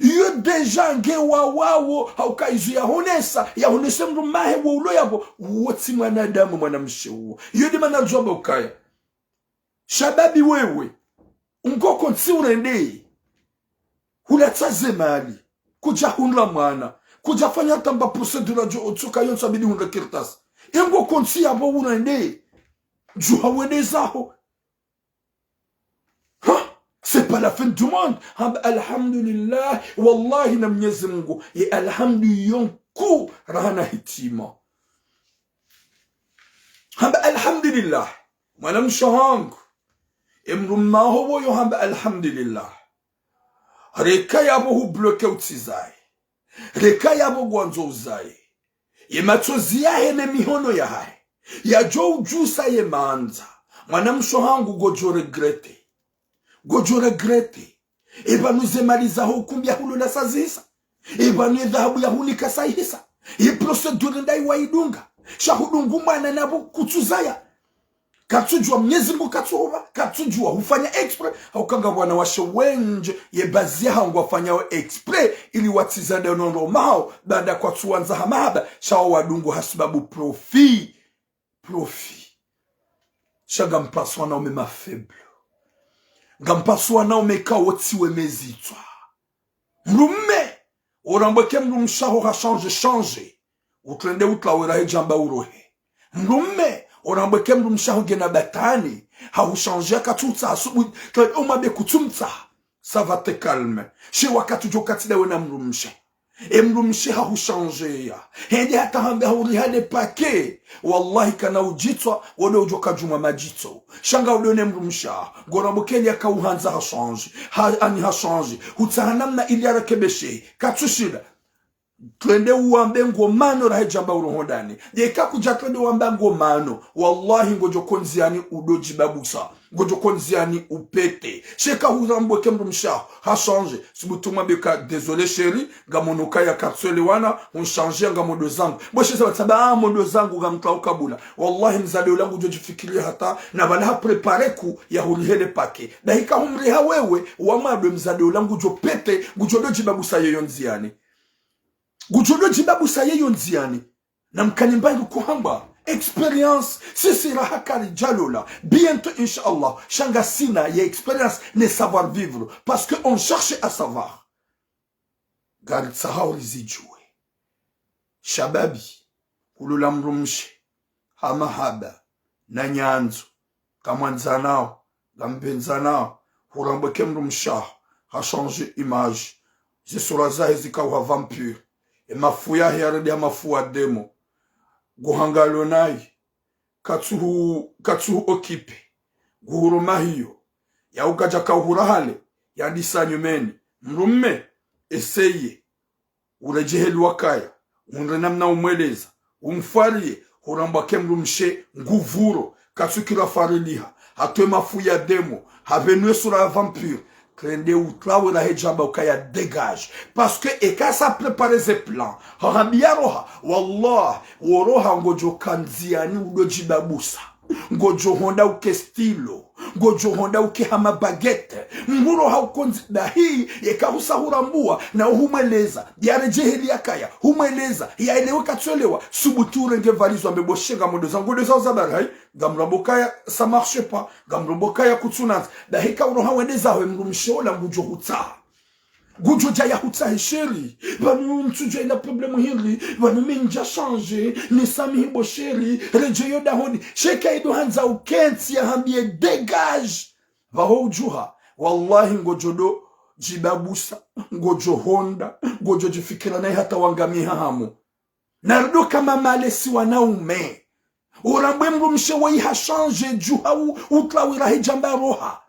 Iyo déjà nge wawawo, hauka izo yahonesa, yahonese mdrumahe wo ulo yapvo, uwo tsi mwanadamu mwanamshe uwo. Iyo nde mana ndzwamba ukaya. Shababi wewe, ungoko ntsi urende. Hulatsa ze mali. Kudja hundra mwana. Kudja fanya tamba procédure djo utsuka yontsi abidi hundra kartasi. Engoko ntsi yapvo urende. Djuha wende zaho. Ha? C'est pas la fin du monde. Hamba alhamdulillah. Wallahi na Mnyezi Mungu. Ye alhamdu yonku rahana hitima. Hamba alhamdulillah. Mwanamshe hangu. Emdrumaho woyo hamba alhamdulillah. Reka yapvo hubloqué utsizaye. Reka yapvo ngwandzo uzaye. Ye matsozi yahe ne mihono yahahe. Yadjo udjusa ye mandza. Mwanamshe hangu ngodjo regretter. Ngodjo regretter. Epvanu ze mali zaho ukumbi yahulola sazisa. Epvanu ye dhahabu yahunika saihisa. Ye procédure ndayi wayidunga. Sha hudungu mwana napvo kutsuzaya. Katsudjuwa Mnyezi Mungu katsuhupva, katsudjuwa hufanya exprès, hauka ngapvo wanawashe wendji ye bazi yahawo ngwafanyao exprès, ili watsizade no ndrongoo hawo, baanda kwatsuwandza ha mahaba, sha wo wadungu hasibabu profit, profit. Sha ngampvaso wanaume ma faible. Ngampvaso wanaume ka wo tsi wemezitswa. Mdrume, orambwa eke mdrumshe waho ha change, change. Utrende utlawe rahe djamba urohe. Mdrume, orambwa eke mdrumshe waho ngena batwani, hahu change ya katsuhutsaha subu, trende umwambe kutsumtsaha. Ça va te calme. She wakati udjo katsi ndawe na mdrumshe. E mdrumshe hahu change ya. Hende hata hambe hahuriha le paquet. Wallahi kana udjitswa, wo ndo udjo kadjumwa madjitso. Sha nga udo ne mdrumshe waho. Ngorambwa eke li yaka uhandza ha change. Ha, ani ha change. Hutsaha namna ili yarekebeshe. Katsushinda. Trende uwambe ngomano rahe djamba uroho ndani. Yeka kudja trende wamba ngomano. Wallahi ngodjo ko ndziani udo djibabusa. Ngodjo ko ndziani upete. She eka hurambwa eke mdrumshe waho ha change. Subutu mwambe ka désolé chérie, ngamono ukaya katsuelewana, unchange nga modo zangu. Bo she sa watsamba, ah, modo zangu ngamtwa ukabula. Wallahi mdzadze ola ngudjo djifikiri hata, na pvala ha préparer ku yahurihe le paquet. Bahi ka humriha wewe, wamwambe mdzadze ola ngudjo pete, ngudjo do djibabusa yeyo ndziani. Ngudjo do djibabusa yeyo ndziani. Na mkanye mba ilu kuhamba expérience, sisi raha karidjalola. Bientôt, Inch'Allah, sha ngasina ye expérience ne savoir-vivre. Parce que on cherche à savoir. Ngaritsaho rizidjuwe. Shababi, hulola mdrumshe, ha mahaba, na nyandzo, kamwandzanao, ngampvenzanao, hurambwa eke mdrumshe waho, ha change image. Ze sura zahe zikauha vampire. E mafu yahe yaredi ha mafu ya demo. Nguhangalo nayi. Katsuhu, katsuhu occupé. Nguhuruma hiyo. Yauka djaka uhura hale, yandisa nyumeni. Mdrume, essayez. Uredjeheli wakaya, uhundre namna umweleza, umfariye, hurambwa eke mdrumshe nguvuro, katsukira fariliha, hatwe mafu ya demo, hapvenue sura ya vampire, trende utlawe rahe djamba ukaya dégage. Parce que eka sa préparer ze plan, hahambiya roha, wallah, wo roha ngodjo ka ndziani udo djibabusa. Ngodjo honda uke stylo. Ngodjo honda uke hama baguette. Nguroha uko ndzi, bahi, yeka husa hurambwa, na uhumweleza. Yaredjeheli yakaya, humweleza. Yaelewe katsuelewa. Subutu urenge valise wambe bo she nga modo zangu, ngodo zaho za bari hayi. Ngamrambwa ukaya, ça marche pas. Ngamrambwa ukaya kutsunandza. Bahi ka uroha wende zaho e mdrumshe ola ngudjo hutsaha. Ngudjo dja yahutsahe chérie. Pvanu ntsudjuwa ina problème hindri. Pvanu mi ndja change. Nisamihi bo chérie. Redjeyo dahoni. She eka ido handza ukentsi yahambiye dégage. Pvaho udjuha. Wallahi ngodjo do djibabusa. Ngodjo honda. Ngodjo djifikira nayi hata wangamiha hamu. Narido kama malesi wanaume. Urambwa e mdrumshe waho ha change djuha u-, utlawe rahe djamba roha.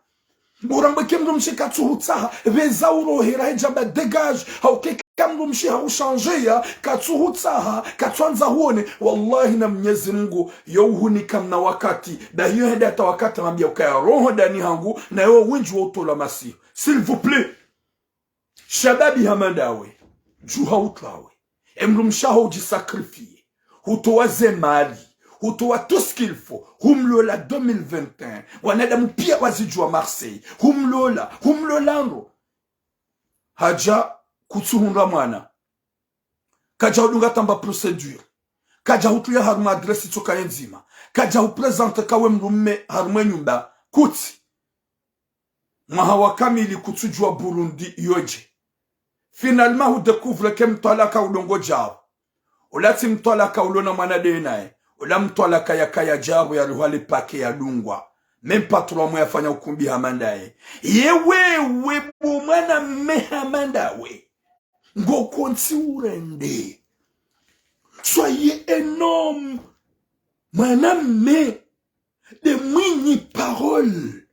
Urambwa eke mdrumshe katsuhutsaha, pveza urohe rahe djamba dégage. Hauka eka mdrumshe hahu change ya, katsuhutsaha, katsuandza huone. Wallahi na Mnyezi Mungu, yo uhunika mna wakati. Bahi yo hende hata wakati hambiya ukaya roho ndani hangu, na yo wendji wa utola masihu. S'il vous plaît. Shababi hama ndawe, djuha utlawe. E mdrumshe waho udjisacrifier. Hutowa ze mali. Hutowa tout ce qu'il faut. Humlola deux mille vingt et un. Wanadamu piya wazidjuwa Marseille. Humlola. Humlola ndro. Hadja kutsuhundra mwana. Kadja hudunga tamba procédure. Kadja hutriya harumwa adresse tsoka ye ndzima. Kadja huprésenter kawe mdrume harumwa e nyumba. Kutsi. Mwaha wa kamili kutsudjuwa Burundi yodje. Finalement, hudécouvre ke mtwalaka udo ngodjao. Ola tsi mtwalaka ulo na mwana nde naye. Ola mtwalaka yakaya djao yarihwa le paquet yadungwa. Même pas trois mois yafanya ukumbi hama ndaye. Ye wewe bo mwanamme hama ndawe. Ngo kontsi urende. Soyez un homme. Mwanamme. Nde mwinyi parole.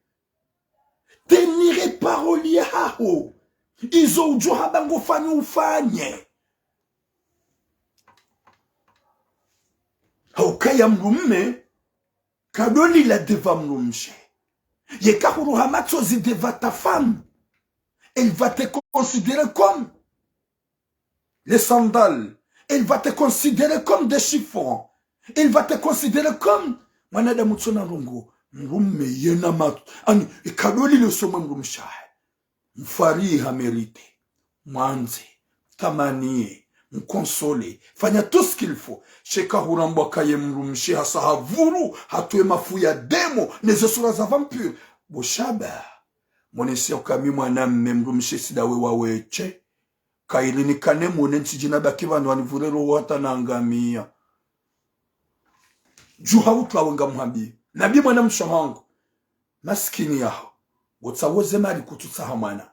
Tenir parole yaho. Izo udjo hamba ngufanye ufanye. Hauka ye mdrume, kadolila devant mdrumshe. Yeka huroha matsozi devant ta femme, elle va te considérer comme les sandales. Elle va te considérer comme des chiffons. Elle va te considérer comme mwanadamu tsuna ndrongo. Mdrume yena matu, ani, ikadolile usomwe mdrumshe wahe. Mfariha mérité. Mwandze. Mtamanie. Mconsoler. Fanya tout ce qu'il faut. Sha eka hurambwa kaye mdrumshe hasa havuru, hatowe mafu ya demo, neze sura za vampire. Bo shaba. Monese uka mi mwanamme mdrumshe tsi ndawe waweshe. Kayiri nikane mone ntsidjina baki pvanu wanivure roho hata nangamia. Djuha utlawe ngamhambi. Nabi mwanamshe wahangu. Masikini yaho. Wotsaha woze mali kutsutsaha mwana.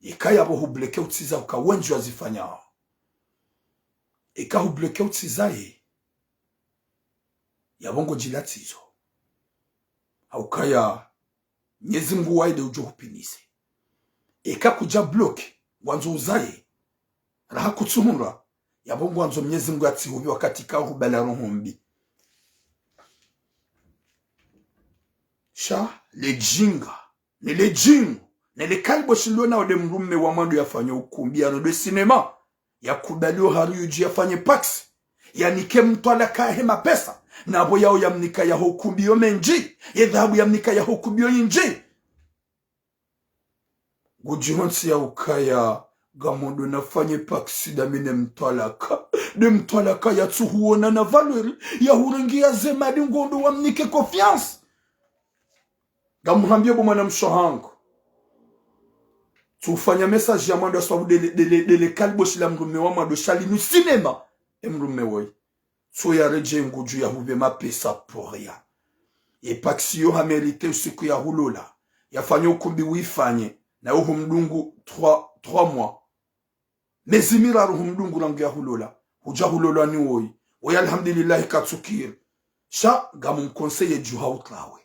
Eka yapvo hubleke utsiza uka wendji wazifanya. Eka hubleke utsiza ye. Yapvo ngodjila tsizo. Haukaya Mnyezi Mngu waye nde udjo hupvinise. Eka kudja bloqué, ngwandzo uzaye, raha kutsuhundra, yapvo ngwandzo Mnyezi Mngu yatsihupvi wakati ka hubala roho mbi. Sha, le djinga, ne le djingu, ne le kaliboshi lona ode mdrume wa mwando yafanya ukumbi, yano de cinéma. Yakubaliwo hari yudji yafanye pacs. Yanike mtwalaka he mapesa. Napvo yawo yamnika yaho ukumbi yo mendji. Ye dhahabu yamnika yaho ukumbi yo yindji. Ngudjihontsi ya ukaya, ngamdjo nafanye pacs dami ne mtwalaka. De mtwalaka yatsuhuona na valeur. Yahurengeya ze mali ngondo wamnike confiance. Ngamhambiyo bo mwanamshe wahangu. Tsufanya message ya mwando aswabu dele, dele, dele kaliboshi la mdrume wa mwando sha linu cinéma. E mdrume woyi. Tso yaredjeye ngudjo yahupve mapesa pour rien. Ye pacs yo hamérité usiku yahulola. Yafanye ukumbi wifanye. Na uhu mdungu trois, trois mois. Mezi miraru humdungu rangu yahulola. Hudja hulolwa ni woyi. Woyi alhamdulillahi katsukiri. Sha ngamumkonseye djuha utlawe.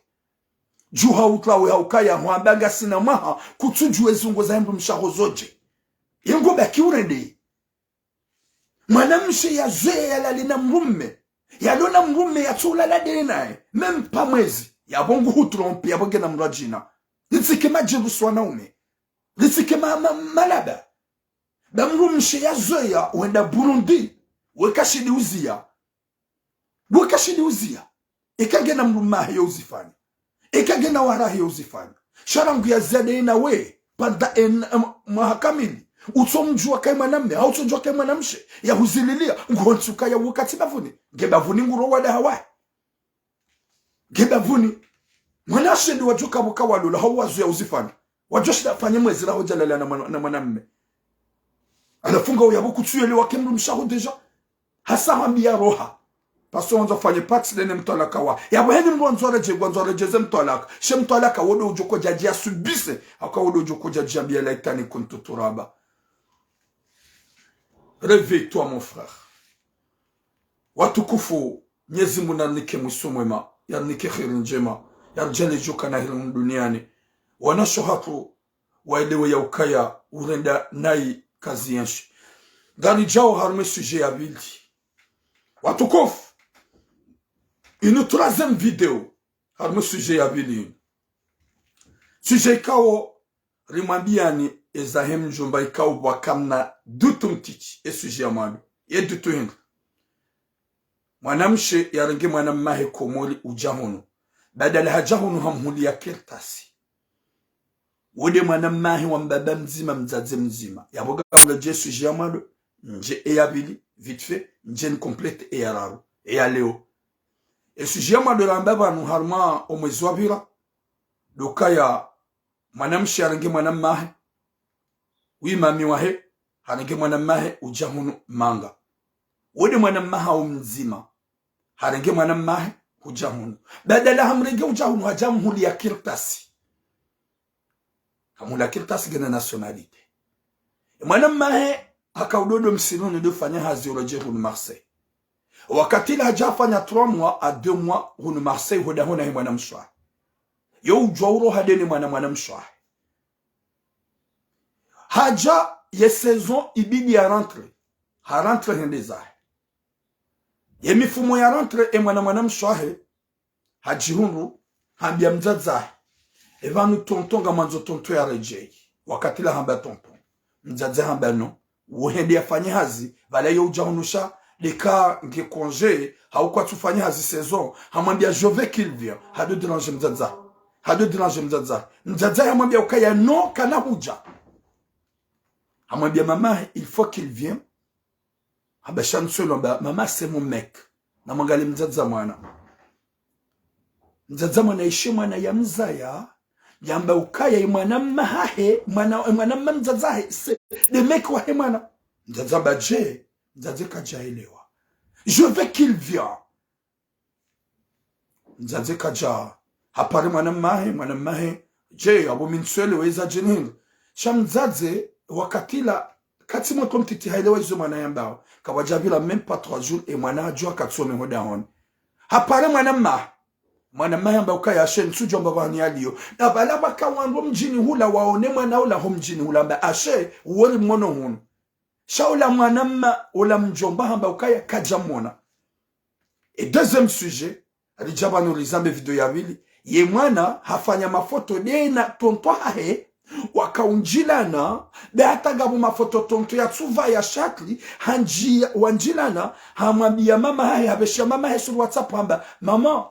Djuha utlawe haukaya hwamba ngasina mwaha kutsudjuwa ezungo za mdrumshe waho zodje. Ye ngo baki urende. Mwanamshe yazoweya yalale na mdrume. Yalona mdrume yatsulala de naye. Même pas mwezi. Yapvo nguhutrompe, yapvo ngena mdru wadjina. Ritsike madjerusi wanaume. Ritsike ma, ma, malaba. Ba mdrumshe yazoweya wenda Burundi, weka shidi uziya. Weka shidi uziya. Eka ngena mdrume wahe yo uzifanya. Eka ngena warahe yo uzifanya. Sha rangu yaziya de nawe, panda en, em, mwaha kamili. Utsomdjuwa kaye mwanamme, hau utsomdjuwa kaye mwanamshe. Yahuzililiya, nguhontsi ukaya wakati bavuni. Nge bavuni nguro wada hawaye. Nge bavuni. Mwanamshe ndi wadjo kapvo ka walola, hau wazoweya uzifanya. Wadjo shinda fanye mwezi raho djalala na mwana, na mwanamme. Halafu ngawe yapvo kutsuyelewa ke mdrumshe waho déjà. Hasa hambiya roha. Parce que wandzo fanye pacs de ne mtwalaka wa. Yapvo heni mdru wandzo aredjeye, wandzo aredjeze mtwalaka. She mtwalaka, wo de udjo kodja djiya subise. Haka wo de udjo kodja djiya biya laitani kuntu turaba. Réveille-toi, mon frère. Watukufu, Mnyezi Mngu narinike mwiso mwema, yarinike kheri ndjema, yaridjaanliye djo kana heri hunu duniani. Wanashe wahatru, waelewe ya ukaya urenda nayi kazi yenshi. Ngaridjao harumwa e sujet ya pvili. Watukufu, une troisième vidéo harumwa e sujet ya pvili inu. Sujet ikao rimwambiyani eza he mdjumba ikao pvwakamna dutu mtiti, e sujet ya mwando. Ye dutu hindri? Mwanamshe yarenge mwanamme wahe Komori udja hunu. Badala hadja hunu hamhuliya kartasi. Wo de mwanamme wahe wa mbaba mdzima, mdzadze mdzima. Yapvo ngamlodje e sujet ya mwando, ndje e ya pvili, vite fait, ndje ni complète e ya raru, e ya leo. E sujet ya mwando ramba pvanu harumwa o mwezi wapvira, ndo ukaya mwanamshe harenge mwanamme wahe, wi mami wahe, harenge mwanamme wahe udja hunu manga. Wo de mwanamme wahawo mdzima. Harenge mwanamme wahe, hudja hunu. Badala hamrenge udja hunu, hadja hamhuliya kartasi. Hamhuliya kartasi ngena nationalité. E mwanamme wahe, haka udodo msiruni de ufanya hazi uredjeye hunu Marseille. Wakati ula hadja hafanya trois mois à deux mois hunu Marseille, hoda hona he mwanamshe wahe. Yo udjuwa uroha de ne mwana mwanamshe wahe. Hadja ye saison ibidi ya rentrée. Ha rentrée hende zahe. Ye mifumo ya rentrée e mwana mwanamshe wahe hadjihundru, hambiya mdzadze wahe. E pvanu tonton ngamwandzo tonton yaredjeyi. Wakati ula hamba tonton. Mdzadze hamba non. Wo hende yafanye hazi, pvala yo udja hunu sha, Deka nge congé, hau kwatsufanya hazi saison, hamwambia je veux qu'il vienne. Hado déranger mdzadze. Hado déranger mdzadze. Mdzadze hamwambia ukaya non, kana hudja. Hamwambia mama, il faut qu'il vienne. Hamba sha ntswelo amba, mama, c'est mon mec. Namwangalie mdzadze mwana. Mdzadze mwana ishe mwana ya mzaya, yamba ukaya i mwana mma hahe, mwana, mwana mma mdzadze hahe, c'est le mec wahe mwana. Mdzadze amba je, mdzadze kadjaelewa. Je veux qu'il vienne. Mdzadze kadja, hapare mwana mma hahe, mwana mma hahe, je, abo mi ntswele weza je nini? Sha mdzadze, wakati ula, katsi mwana mtiti haelewa izo mwana yambao. Kawadja pvira même pas trois jours, e mwana hadjuha katsone ho dahoni. Hapare mwana mma hahe. Mwana mma hahe hamba ukaya ashe, ntsudjua amba pvahanu yaliyo. Na pvala pvaka wandru mdjini hula waone mwana ula ho mdjini hula amba ashe, uwo ri mwono hunu. Sha ula mwana mma, ula mdjomba hamba ukaya kadja mwona. Et deuxième sujet, ridja pvanu rizambe video ya pvili. Ye mwana hafanya mafoto de na tonton hahe, waka undjilana, be hata ngapvo mafoto tonton yatsupva ya shakli, handji, wandjilana, hamwambia mama hahe, hapvesha mama hahe sur WhatsApp hamba, maman,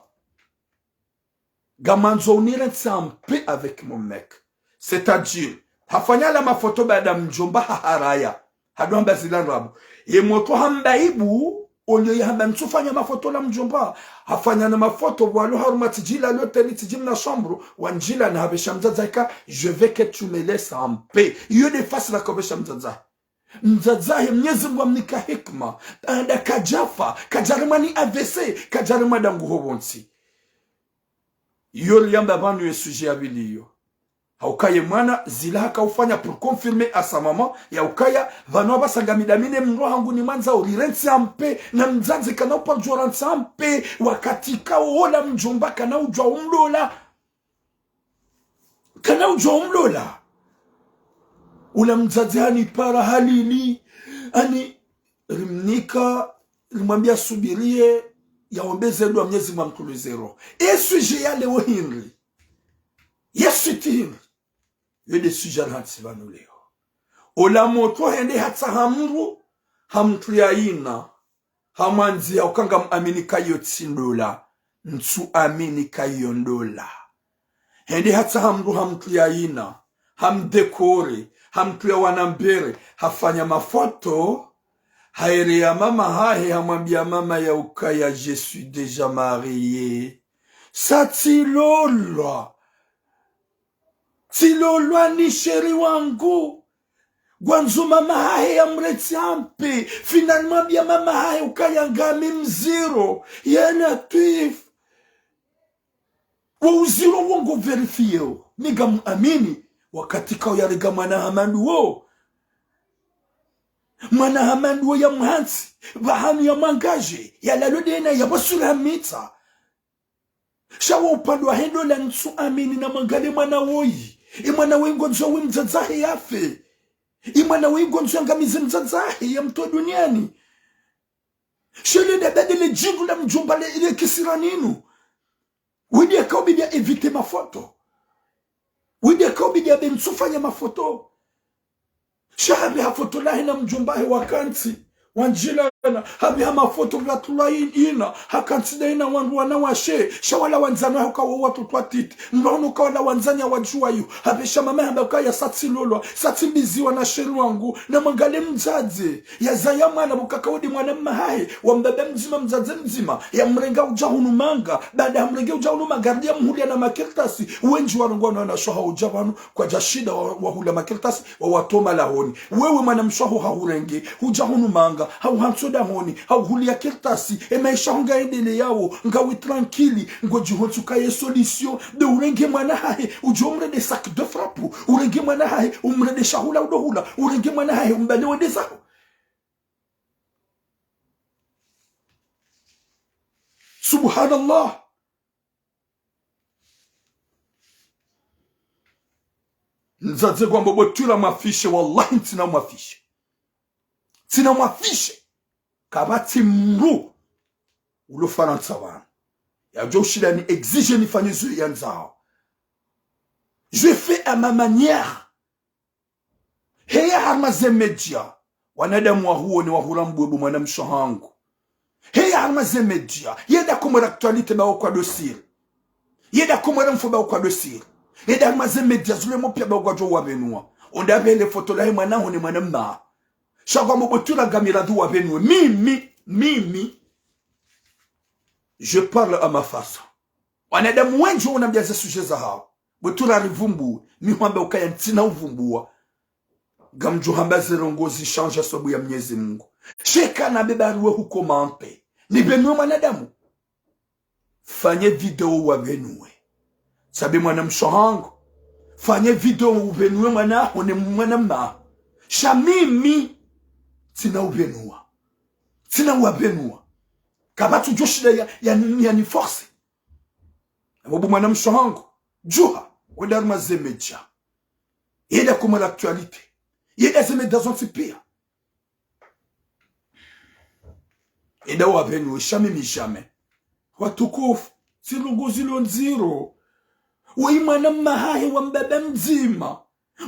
ngamandzo unirentse en paix avec mon mec. C'est-à-dire, hafanya la mafoto baada mdjomba haharaya. Hado hamba zila ndrabo. Ye mwana hamba ibu, olio ya hamba ntsufanya mafoto la mdjomba. Hafanya na mafoto, walo haruma tsidjila, lo teni tsidjimna chambre, wandjilana hapvesha mdzadze ka, je veux que tu me laisses en paix. Iyo de face la hapvesha mdzadze. Mdzadze hahe Mnyezi Mungu amnika hikma, baada kadjafa, kadjaremwa ni A V C, kadjaremwa dangu ho pvontsi. Iyo riyamba pvanu ye sujet ya pvili iyo. Hauka ye mwana, zila haka ufanya pour confirmer à sa maman, ya ukaya, pvanu apvasa ngami damine mdru hangu nimwandzao, rirentse en paix, na mdzadze kana uparo djo rantse en paix, wakati ka ola mdjomba kana udjua umlola. Kana udjua umlola. Ula mdzadze hanipara halili, ani rimnika, rimwambia asubirie, yaombe ze dua Mnyezi Mungu amtulwize roho. E sujet ya leo hindri? Ye suite hindri? Yo de sujet rantsi pvanu leo. Ola mwana hende hatsaha mdru, hamtria ina. Hamwandzia uka ngamuamini ka iyo tsi ndola, ntsuamini ka iyo ndola. Hende hatsaha mdru hamtria ina, hamdécorer, hamtria wana mbere, hafanya mafoto, haereya mama hahe, hamwambia mama ya ukaya, je suis déjà marié. Sa tsilolwa. Tsilolwa ni chéri wangu. Ngwandzo mama hahe yamrentse en paix. Finalement, bia mama hahe ukaya ngami mdziro. Ya Latwif. Wo udziro wo ngo vérifié wo. Mi ngamuamini. Wakati kao yarega mwana hama ndo wo. Mwana hama ndo wo yamhantsi. Pvahanu yamwangaje. Yalalo dena yapvasula mitsa. Sha wo upande wahe ndola ntsuamini, namwangalie mwana woyi. Ye mwana woyi ngwandzo we mdzadze hahe yafe. Ye mwana woyi ngwandzo yangamize mdzadze hahe yamtowe duniani. Sha le ndabadili djindru la mdjomba le, le kisirani nu. Wende yakaubidi ya éviter mafoto. Wende yakaubidi ya be ntsufanya mafoto. Sha hapveha foto lahe na mdjomba hahe wakantsi, wandjilana, hapveha mafoto pvatulwa ina, hakantsi daina wandru wanawashe, sha wala wandzani wahe uka wo watoto watiti, mdru hunu uka wala wandzani yawadjuwa yo, hapvesha mama hamba ukaya sa tsilolwa, sa tsimbiziwa na chéri wangu, namwangalie mdzadze, yazaya mwana pvo kaka wo de mwana mma hahe, wa mbaba mdzima mdzadze mdzima, yamrenga udja hunu manga, baada hamrenge udja hunu manga, harudi yamhulia na makartasi, wendji warongwa na wanashe waha udja pvanu, kwadja shinda wa, wahula makartasi, wawatowa malahoni. Wewe mwana mshe waho hahurenge, hudja hunu manga, hauhantsi dahoni, hauhulia kartasi, ye maesha yaho ngayendeleyao, ngawe tranquille, ngodjihontsi ukaya ye solution, be urenge mwana hahe, udjo umrende sac de frappe, urenge mwana hahe, umrende shahula udo hula, urenge mwana hahe, umbane wende zaho. Subhanallah. Mdzadze ngwambo bo twila mwafiche, wallahi ntsina mwafiche. Ntsina mwafiche. Kapvatsi mdru ulo Farantsa pvanu yadjo ushinda ni exiger nifanye zo yandzao. Je fais à ma manière. Heya harumwa ze média, wanadamu wahuone, wahurambue bo mwana mshe wahangu. Heya harumwa ze média, yenda Comores Actualité ba wo kwa dosiri. Yenda Comores Info ba wo kwa dosiri. Yenda harumwa ze média zile mo pia ba wo kwadjo wapvenua. Onda pvele foto lahe mwana haho ne mwana mma. Sha kwa mo bo Tura ngami radhi wapvenue. Mimi, mimi, je parle à ma façon. Wanadamu wendji wo unambia ze sujet zahawo. Bo Tura ripvumbuwe, mi hwamba ukaya ntsina upvumbuwa. Ngamdjo hamba ze ndrongoo zishanja sababu ya Mnyezi Mungu. Sha eka na bebariwe hu commenter. Nipvenue mwanadamu. Fanye video wapvenue. Sabe mwana mshe hangu. Fanye video upvenue mwana haho ne mwana mma haho. Sha mimi, ntsina upvenua. Ntsina wapvenua. Kapvatsi djo shinda ya, ya, ya ni forcer. Apvo bo mwana mshe hangu, djuha, wenda harumwa ze média. Yenda Comores Actualité. Yenda ze média zontsi pia. Yenda wapvenue, sha mimi jamais. Watukufu, tsi ndrongoo zilo ndziro. Woyi mwana mma hahe wa mbaba mdzima.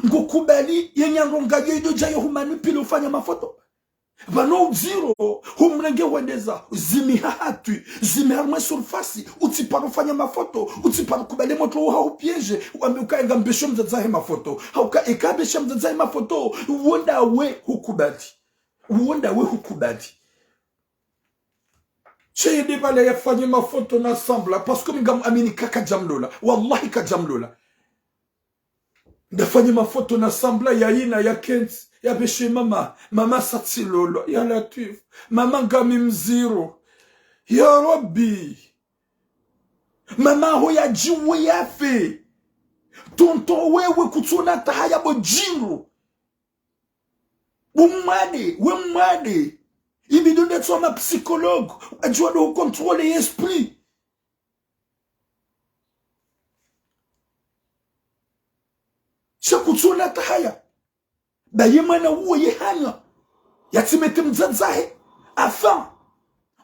Ngukubali ye nyandro ngayo ido djayo hu manipuler ufanya mafoto. Pvanu udziro, humrenge wendeza, zimi hahatwi, zimi harumwa surface, utsi paro fanya mafoto, utsi paro kubali motro uha hu piège, wambe ukaya ngambesho mdzadze hahe mafoto. Hauka eka besha mdzadze hahe mafoto, wonda we hukubali. Wonda we hukubali. Sha yende pvala yafanye mafoto na sambla, parce que mi ngam amini ka kadjamlola. Wallahi kadjamlola. Ndafanye mafoto na sambla ya ina ya kentsi, ya beshe mama, mama satsilolwa, ya Latwif, mama ngami mdziro. Ya Rabbi. Mama haho yadjiwe yafe. Tonton wewe kutsona tahaya bo djindru. Bo mwade, we mwade. Ibidi wende tsoma psychologue, wadjuwa ndo contrôler esprit. Sha kutsona tahaya. Ba ye mwana uwo ye hanya. Yatsi mete mdzadze hahe. Enfin.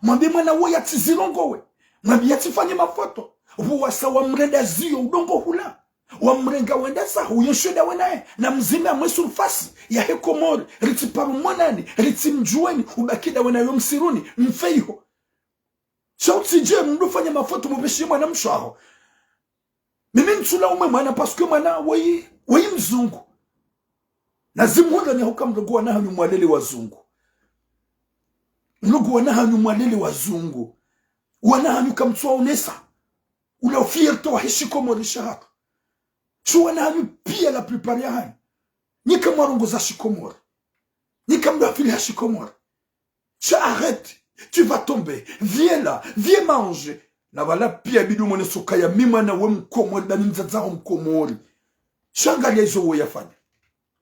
Mwambe mwana uwo yatsi zirongowe. Mwambe yatsi fanye mafoto. Pvo wasa wamrenda ziyo udongo hula. Wamrenga wenda zaho, uye shweda wenaye. Na mzime amwe surface yahe Komori. Ritsi paro monani, ritsi mdjuweni, ubaki da wenayo msiruni, mfe iho. Sha utsidje mndru fanya mafoto mubeshiye mwana mshe waho. Mimi ntsula umwe mwana parce que mwana woyi, woyi mzungu. Na zimhundra ni hauka mlogo wana hanyu mwalele wazungu. Mlogo wana hanyu mwalele wazungu. Wana hanyu kamtswa onesa. Ula fierté wahe shikomori shahatru. Sho wana hanyu pia la plupart ya hanyu. Nyi kamwarongoza shikomori. Nyi kamdafili ha shikomori. Sha arrête, tu vas tomber. Viens là, viens manger. Na pvala pia bidi umwonese ukaya mi mwana we mkomori, ba mi mdzadze haho mkomori. Sha angalia izo wo yafanya.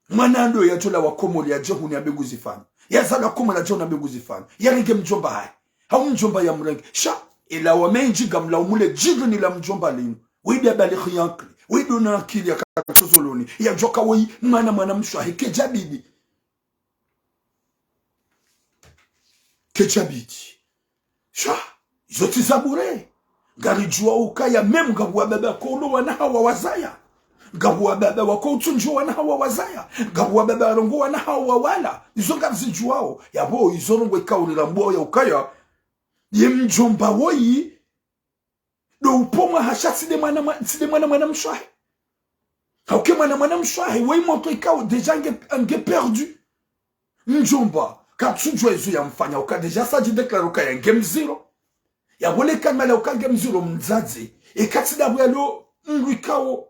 Mwana ndo yadjo lawa Komori yadje hunu yambe nguzifanya. Yazalwa Komori yadje hunu yambe nguzifanya. Yarenge mdjomba hahe. Hau mdjomba yamrenge. Sha, ila wa mendji ngamlaumule djindru ni la mdjomba linu. Widi ya balighi yankili. Widi una akili ya katsuzuluni. Yadjoka woyi mwana mwana mshe wahe. Kedjabidi. Kedjabidi. Sha, izo tsi za bure. Ngaridjuwa ukaya même ngapvo wababa wakoulo wana hawo wazaya. Ngapvo wababa wakoutsundjiwa wana hawo wazaya. Ngapvo wababa warongowa wana hawo wawala. Izo ngarizidjuwao. Yapvo izo ndrongoo ikao rirambwao ya ukaya ye mdjomba woyi ndo upomwa hasha tsi nde mwana mwa, tsi nde mwana mwana mshe wahe. Hauka mwana mwana mshe wahe, woyi motro ikao déjà nge, nge perdu. Mdjomba, katsudjuwa izo yamfanya, uka déjà sa dji déclarer ukaya nge mdziro. Yapvo le kalima la uka nge mdziro mdzadze, eka tsi ndapvo yalo mndru ikao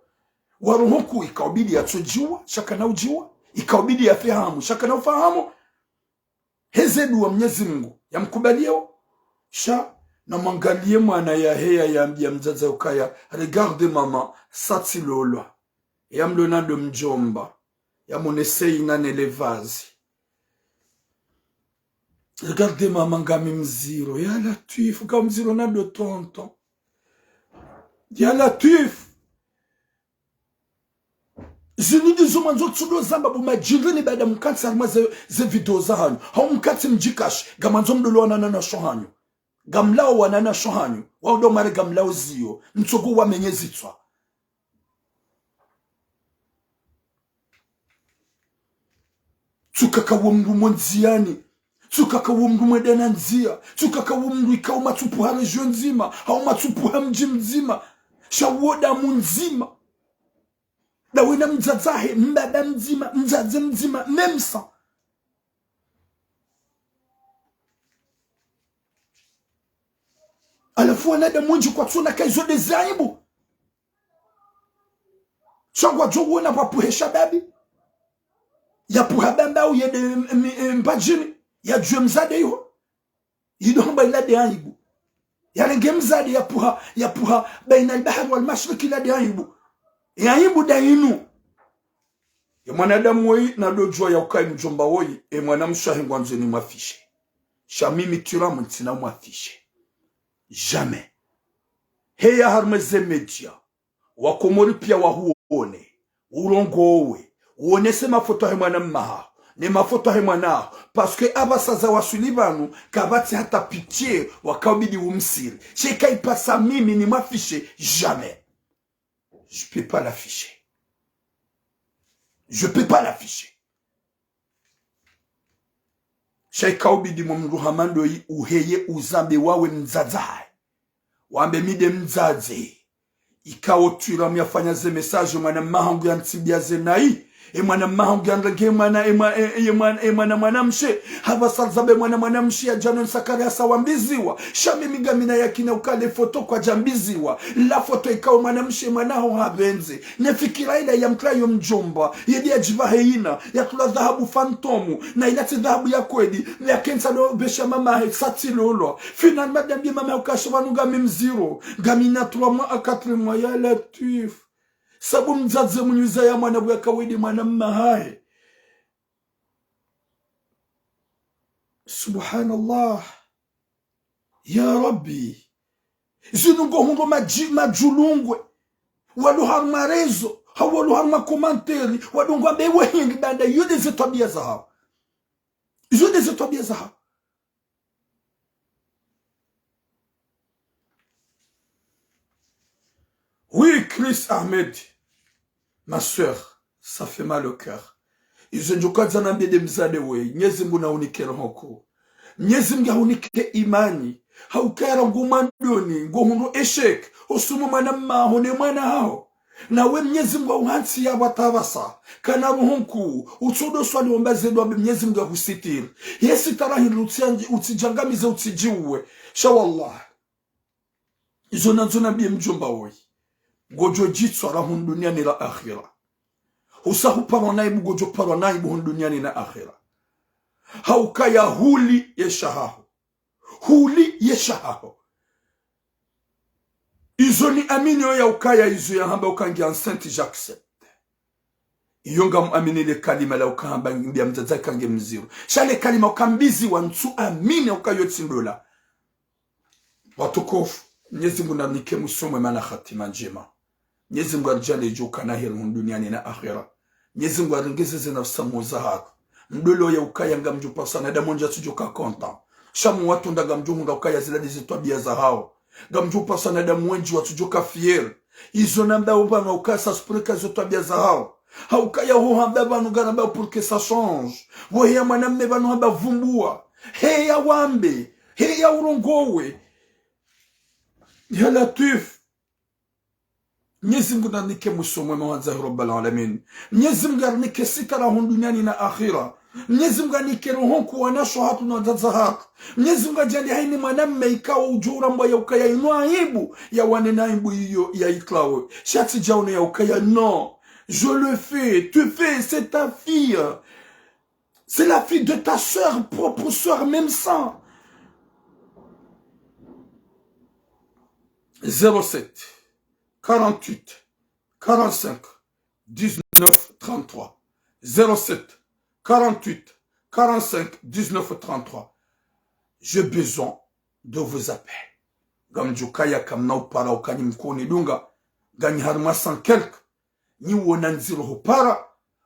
wa roho nkuu ikao bidi yatsodjiwa, sha kana udjiwa, ikao bidi yafe hamu, sha kana ufa hamu. Heze duwa Mnyezi Mungu yamkubaliyeo. Sha, namwangaliye mwana yaheya yambiya mdzadze ukaya, regarde maman, sa tsi lolwa. Yamlona ndo mdjomba. Yamonese ina ne le vazi. Regarde maman ngami mdziro. Ya Latwif, ngami mdziro na ndo tonton. Ya Latwif. Zinu ndizo mwandzo tsudo zamba bo madjindri ni baada mkantsi harimwa ze, ze video za hanyu. Hau mkantsi mdjikashi, ngamwandzo mdolowa na wanashe hanyu. Ngamlawo wanashe hanyu. Wao ndo mare ngamlawo ziyo. Mtsogo wamenye zitswa. Tsukaka wo mndru mo ndziyani. Tsi ukaya wo mndru mwendana ndzia, tsi ukaya wo mndru ikao matsupvuha région ndzima, hau matsupvuha mdji mdzima, sha wo damu ndzima. Ndawe na mdzadze wahe, mbaba mdzima, mdzadze mdzima, même sang. Halafu wanadamu wendji kwatsona ka izo nde zaibu. Sha ngwadjo wona pvapvuhe shababi, yapvuha Bambao yende m-, m-, m-, Mbadjini, yadjuwe mdzadze iho. Yido hamba ila nde aibu. Yarenge mdzadze yapvuha, yapvuha baina al-bahar wal-mashriq, ila nde aibu. Ye aibu nda inu. Ye mwanadamu woyi nadodjuwa ya ukaya mdjomba woyi, ye mwanamshe wahe ngwandzo ni mwafishe. Sha mimi Thuram ntsina mwafishe. Jamais. Heya harumwa ze média. Wakomori piya wahuone. Urongowe. Uonese mafoto yahe mwanamme waho, ne mafoto yahe mwana waho. Parce que apvasa zawaswili pvanu, kapvatsi hata pitié, wakaubidi umsiri. Sha ika ipasa mimi ni mwafishe, jamais. Je peux pas l'afficher. Je peux pas l'afficher. Sha ikaubidi mwe mndru hama ndoyi uheye uzambe wawe mdzadze wahe. Wambe mi nde mdzadze. Ikao Thuram yafanya ze message, mwanamme wahangu yantsimbia ze nayi. Ye mwanamme wahangu yanrenge mwana, ye mwa-, ye, ye mwana, ye mwana mwanamshe. Hapvasa ridjambe mwana mwanamshe yadja no nsakari hasa wambiziwa. Sha mimi ngamina yakini ukaya le foto kwadjambiziwa. La foto ikao mwanamshe mwana waho hapvendze. Ne fikira ila yamtria yo mdjomba. Yedi yadjipvahe yina. Yatula dhahabu fantôme. Na ila tsi dhahabu ya kweli. Yakentsa no besha mama wahe satsi lolwa. Finalement, yadjambie mama yahe ukaya sha pvanu ngami mdziro. Ngamina trois mois à quatre mois, ya Latwif. Sabu mdzadze mnyuza ya mwana pvwa kawaida mwanamme wahahe. Subhanallah. Ya Rabbi. Zinu ngohundro madji-, madjulungwe. Walo harumwa réseau. Hau walo harumwa commentaire. Walo ngwambe we hindri banda. Yo nde ze twabiya zahawo. Yo nde ze twabiya zahawo. Oui, Chris Ahmed, ma sœur, ça fait mal au cœur. Izo ndjo kandza nambie nde mdzadze we, Mnyezi Mngu nahunike roho nkuu. Mnyezi Mngu yahunike imani. Haukaya rangu mwandoni, ngohundro échec, hosoni mwa mwanamme waho ne mwana waho. Nawe Mnyezi Mngu yahuhantsiye pvwatapvasa, kana roho nkuu, utsodo swali womba ze dua mbi Mnyezi Mngu yahusitiri. Ye sitara hindri utsi-, utsidjangamize utsidjiuwe. Sha wallah. Izo nandzo nambie mdjomba woyi. Ngodjo djitswa ra hunu duniani ra akhira. Husa huparwa na aibu ngodjo parwa na aibu hunu duniani na akhira. Haukaya huli ye shahaho. Huli ye shahaho. Izo niamini yo ya ukaya izo yahamba uka nge enceinte, j'accepte. Iyo ngamuamini le kalima la ukahamba mbia mdzadze ka nge mdziro. Sha le kalima ukambiziwa ntsu amini uka yo tsi ndola. Watukufu, Mnyezi Mngu nanike mwiso mwema na hatima ndjema. Mnyezi Mngu aridjaanlie djo ukana heri hunu duniani na akhira. Mnyezi Mngu arengeze ze nafsi mwo zahatru. Mdrole ya ukaya ngamdjo pasa na damu wendji watsudjoka content. Sha mwa watunda ngamdjo hundra ukaya zila nde ze twabiya zahawo. Ngamdjo pasa na damu wendji watsudjoka fier. Izo namba upvanga ukaya ça se pourrait ka zo twabiya zahawo. Haukaya ho hamba pvanu ngaramba pour que ça change. Wo heya mwanamme pvanu hamba vumbua. Heya wambe. Heya urongowe. Ya Latwif. Mnyezi Mngu nanike mwiso mwema wa dzahi Rabbal Alamin. Mnyezi Mngu arinike sitara hunu duniani na akhira. Mnyezi Mngu anike roho nkuu wanashe hatru na wadzadze hatru. Mnyezi Mngu adjaanlie hayina mwanamme ikao udjo urambwa ya ukaya inu aibu, yawane na aibu iyo ya iklawe. Sha tsi djaone ya ukaya non. Je le fais, tu fais, c'est ta fille. C'est la fille de ta sœur, propre sœur, même sang. Zéro sept, quarante-huit, quarante-cinq, dix-neuf, trente-trois. Zéro sept, quarante-huit, quarante-cinq, dix-neuf, trente-trois. J'ai besoin de vous appeler. Ngamdjo kaya kamna upara uka nyi mkoni dunga, nganyi harumwa cent quelque. Nyi wona ndziro hupara,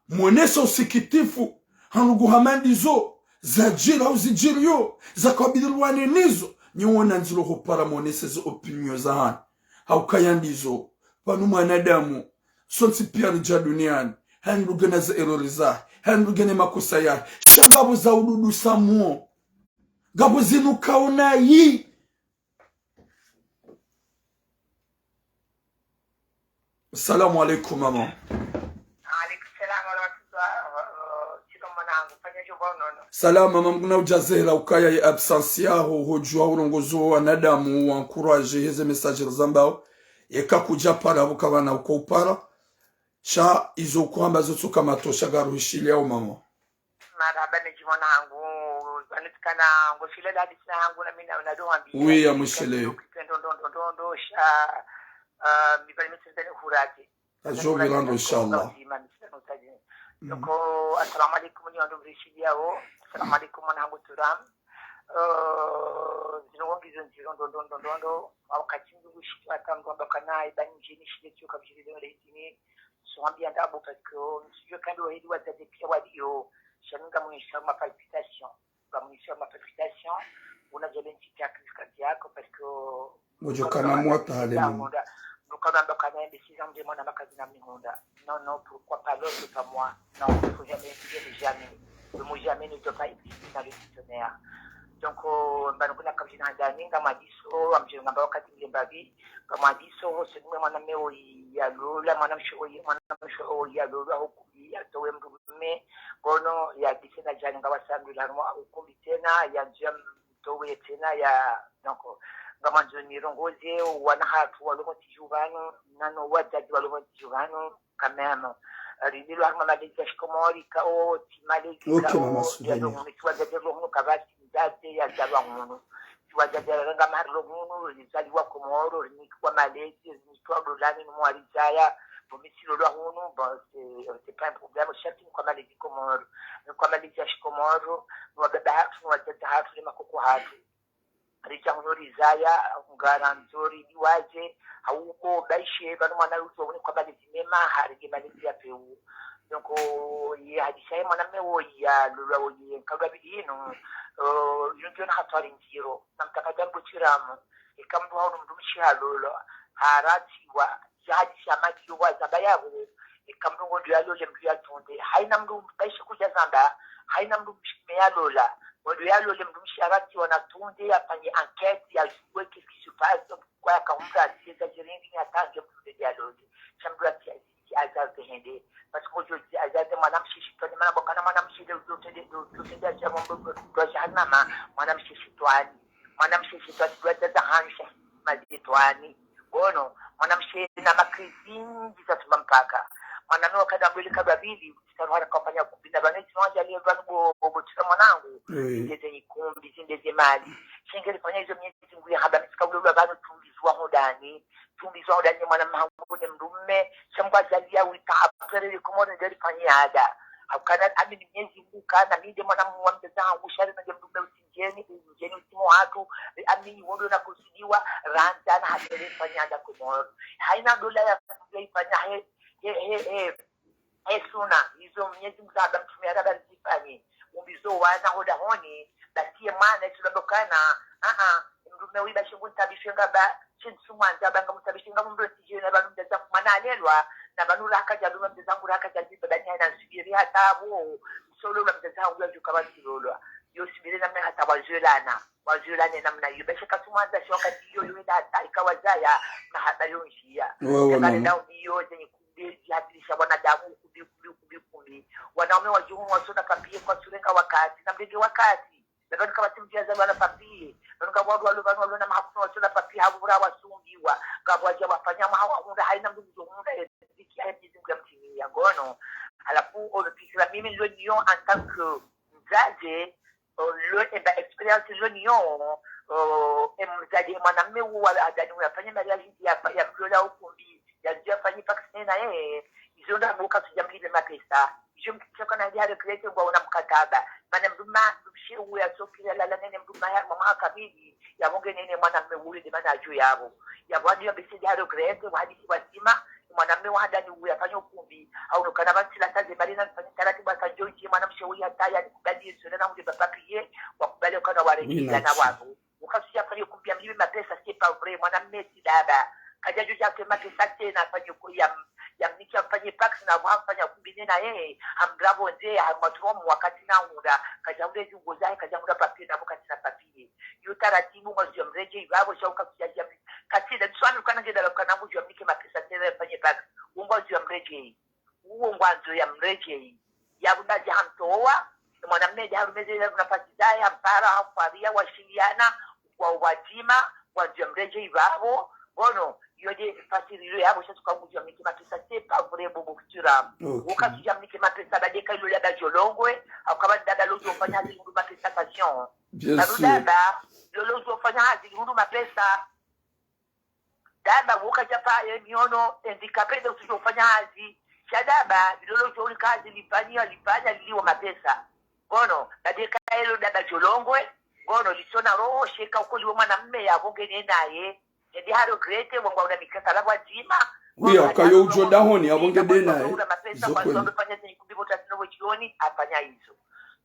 mwonese usikitifu, ha ndrongoo hama ndizo, zadjiri hau zidjiriyo, zaka wabidi riwane nizo, nyi wona ndziro hupara mwonese ze opinion zahanyu. Haukaya ndizo, pvanu mwanadamu, sontsi piya ridja duniani, hayina mndru ngena ze erreur zahe, hayina mndru ngena makosa yahe, sha ngapvo za ududu sa mwo. Ngapvo zinu kaona yi. Assalamu alaikum, maman. Alaikum salam wa rahmatullah. Wa-, wa-, Chilo mwanangu, fanya djo bwa unono. Salam, maman, mkuna udjazela ukaya ye absence yaho, hodjuwa urongozo wanadamu, wa encourage heze message zambao. Yeka kudja para, buka bana uko upara. Sha izo kuhamba zo tsuka matosha garuhishiliao, maman. Marahaba ne djimwana hangu, zanitikana ngo shile la hadisi na hangu na mina na dohambi. Oui, ya mwishile. Ndo, ndo, ndo, ndo, ndo, sha, ah, mi bali mi tsende ni hurati. Ajo virando, inshallah. Zima, mi tsende no tsaji. Mm. Donc, assalamu alaikum, ni wandru mrishiliao. Assalamu alaikum, mwana hangu Turam. Eh, zino ngizo ndziro, ndo, ndo, ndo, ndo, ndo. Wakati ndugu shitu hata mndru amba kana, iba nje ni shile tiyo kabishile leo le itini. Swambi anda abo parce que, msijue kandi wahidi wadzadze pia waliyo. Sha mi ngamwonyesha ma palpitation. Ngamwonyesha ma palpitation. Una djale ntiti ya crise cardiaque parce que, mudjo kana mwata hale mama. Nduka namba kana yembe six ans de mwana makazi na mihunda. Non, non, pourquoi pas l'autre, pas moi. Non, il faut jamais oublier le jamais. Le mot jamais ne doit pas exister dans le dictionnaire. Donc, euh, mbano kuna kabishina handani, ngamwadiso, amdje ngamba wakati mlembavi, ngamwadiso, se mwe mwana me oyi ya lola, mwana mshe oyi, mwana mshe oyi ya lola, hukubi ya towe mndru me, kono ya dise na djani ngawa sandu la nwa, hukubi tsena, ya ndziya mtowe tsena, ya, donc, ngamwandzo nirongoze, wana hatru, walo mo tiju vanu, nano wadzadze walo mo tiju vanu, quand même. Rililo harumwa malezi ya shikomori, ka o, ti malezi, ok, ka mama o, Suzanne. Ya lo munu, ti wadzadze lo munu, kavasi, mdzadze, ya zalwa munu. Ti wadzadze, ranga mahari lo munu, rizaliwa Komoro, rinikiwa malezi, rinitwa dolani, ni mwari zaya, bo mi tsilolwa hunu, bon, c'est, c'est pas un problème, shati ni kwa malezi Komoro. Ni kwa malezi ya shikomoro, ni wababa hatru, ni wadzadze hatru, ni makoko hatru. Ridja hunu rizaya, ngara ndzori diwadje, hauko baishe, vanu mwana uzo hunu kwa malezi mema, harenge malezi ya peu. Donc, ye hadisa ye mwana me woyi ya lolwa woyi, nkadwa bidi inu, eh, inu ndiyo na hatwari ndziro, na mtakadja mbo tiramu, eka mndru hau mndru mshe halolwa, haratiwa, ya hadisa maki yo wazamba yabo, eka mndru ngo ndo ya lole mndru ya tunde. Haina mndru baishe kudja zamba, haina mndru mshe me ya lola, ngo ndo ya lole mndru mshe haratiwa na tunde, ya fanye enquête, ya juwe qu'est-ce qui se passe, kwa ya kahumra, si eza jiringi, ya tange mndru nde ya lole. Sha mndru ya tia, tia azaze hende. Parce que aujourd'hui, azaze mwana mshe shitwani, mana bokana mwana mshe nde, ndo tende, ndo, ndo tende ya tia mndru, ndo, ndo jahannama, mwana mshe shitwani. Mwana mshe shitwani, ndo azaza hanyu sha, mazetwani. Bono, mwana mshe na makrizi nyindji za tumba mpaka. Mwana mi wakada mbele kadwa bili, titaruhara kafanya kumbi na bane, tino anja liye bani bo, bo, bo, tisa mwanangu. Oui. Zinde ze nyikumbi, zinde ze mali. Shenge rifanya izo Mnyezi Mngu ya hamba mi tsika ulolwa bani tumbizwa hodani. Tumbizwa hodani mwana mahangu ne mndru me. Sha Mngu azaliya wita apere le Komoro nde rifanya ada. Haukana amini Mnyezi Mngu kana mi nde mwana mwa mdzadze hangu shari nde mndru me uti njeni, njeni utimo hatru, eh, amini wondo na kusudiwa, randza na hatele fanya nda Komoro. Haina dola ya kuya ifanya he, he, he, he, he suna, izo Mnyezi Mngu zamba mtrume ya raba zifanye. Umbizo wana hoda honi, basi ye mwana, isu lambokana, ah, ah, mndru me wiba shingu ntabishe ngaba, shinsu mwanza, banga mtabishe ngamu mndru tijene, banu mdzadze kumana alelwa, na banu raka jaduma mdzadze hangu raka jaduma, bani haina nsubiri hata abo, solo la mdzadze hangu ya juka basi lolwa. Yo sibire na me hata wajelana. Wazulane namna iyo. Beshe katsumwanza shi wakati iyo, iyo enda hata ikawazaya, na hata yo njiya. Wewe, mama. Ndao iyo, zenyi kumbi, zihakilisha wanadamu, kumbi, kumbi, kumbi, kumbi. Wanaume wa djuu, wasona papier, kwatsurenga wakati, na mrenge wakati. Na banu kapvatsi mdru ya zalwa na papier. Banu ngapvo wandru walo, banu walo na mahakuna wasona papier, hapvo bura wasungiwa. Ngapvo wadja wafanya mwaha wahundra, haina mndru mdjo hundra, ye ziki, haina mdru mdjo mtimiya, ngono. Halafu, ono fikira mimi nilo nayo en tant que mdzadze, euh, lo, eba expérience lo niyo, euh, emdzadze mwana mme uwa adani uya fanya mariage ya, ya mlola ukumbi, ya, ya fanya vaccin na yeye, izo nda mboka tujamlile mapesa. Izo mkisha kana ya regrette ngwa una mkataba. Mana mndru ma, mshe uya sokira lala nene mndru ma ya mama kamili, ya monge nene mwana mme uwe de mana ajo yabo. Ya wadi ya bese ya regrette, wadi si wazima, mwana mme wa adani uya fanya ukumbi. Au no kana bantsi la taze mali na fanya taratibu hata njo iye mwana mshe uya taya ni kubali Sona na mule baba piye, wakubali ukana warejea na wanu. Ukasuya fanya kumbia mliwe mapesa, c'est pas vrai, mwana mme si dada. Kaja juja ke mapesa tena, fanya kuya, yamnike yamfanye pacs, na pvo hamfanya kumbine naye, hamdra pvondze, hamwatruwa mwakati na hundra, kadjahundra ezi nguo zahe, kadjahundra papier, na pvo katsina papier. Yo taratibu ngwandzo yamredjeyi pvapvo, sha uka kudja djamni. Katsina, ntsu wami ukana ngedala ukana ngudjo yamnike mapesa tsena yamfanye pacs. Wo ngwandzo yamredjeyi. Uwo ngwandzo yamredjeyi. Yapvo ndadja hamtowa, mwanamme ndje harumwa ze nafasi zahe, hampara, hafwariya, washiliana, wa, wadzima, ngwandzo yamredjeyi pvapvo, ngono, iyo nde fasiri iyo yapvo, sha tsi uka ngudjo yamnike mapesa, c'est pas vrai, Bobo Futura. Ok. Wo katsudja yamnike mapesa, ba ndeka ilo daba djolongwe, hauka ba ndaba lodjo fanya hazi lihundru mapesa, attention. Bien sûr. Ba ndaba, lolo djo fanya hazi lihundru mapesa. Daba wo kadja pare miono, handicapé nde utsudjo fanya hazi. Sha daba, lolo djo ulika hazi lifanya, lifanya, liliwa mapesa. Ngono, ba ndeka ilo daba djolongwe, ngono, litsona roho, sha eka uko liwe mwanamme yapvo ngene naye. Yende haregrete, wangwa una mikasa la pvwadzima. Oui, ngono, hauka yo udjo dahoni, yapvo ngene naye. Una mapesa, kwa zokwe. Ndo fanya zenyi kumbi pvo tasino we djioni, hafanya izo.